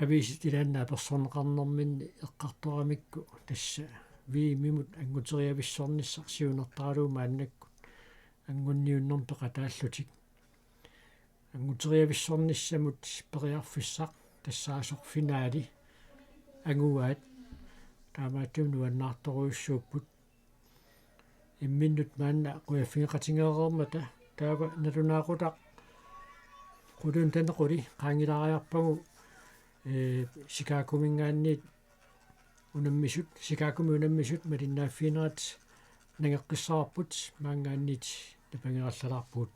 aviisit ilaanni apersorneqarnerminni eqqartoramikku tassa V M-imut anguteriavissornissaq siunertaralugu maannakkut angunniunnermi peqataallutik. Anguteriavissornissamut periarfissaq tassaasoq finali anguaat, taamaattumik nuannaartorujussuupput. Imminnut maanna qujaffigeqatigeereermata taava nalunaaqutaq quliunut tanequli qaangilaariarpagu, eh, Chicagominngaanniit unammisut, Chicagomi unammisut malinnaaffiginerat nangeqqissavarput, maanngaanniit napangerallalaarpugut.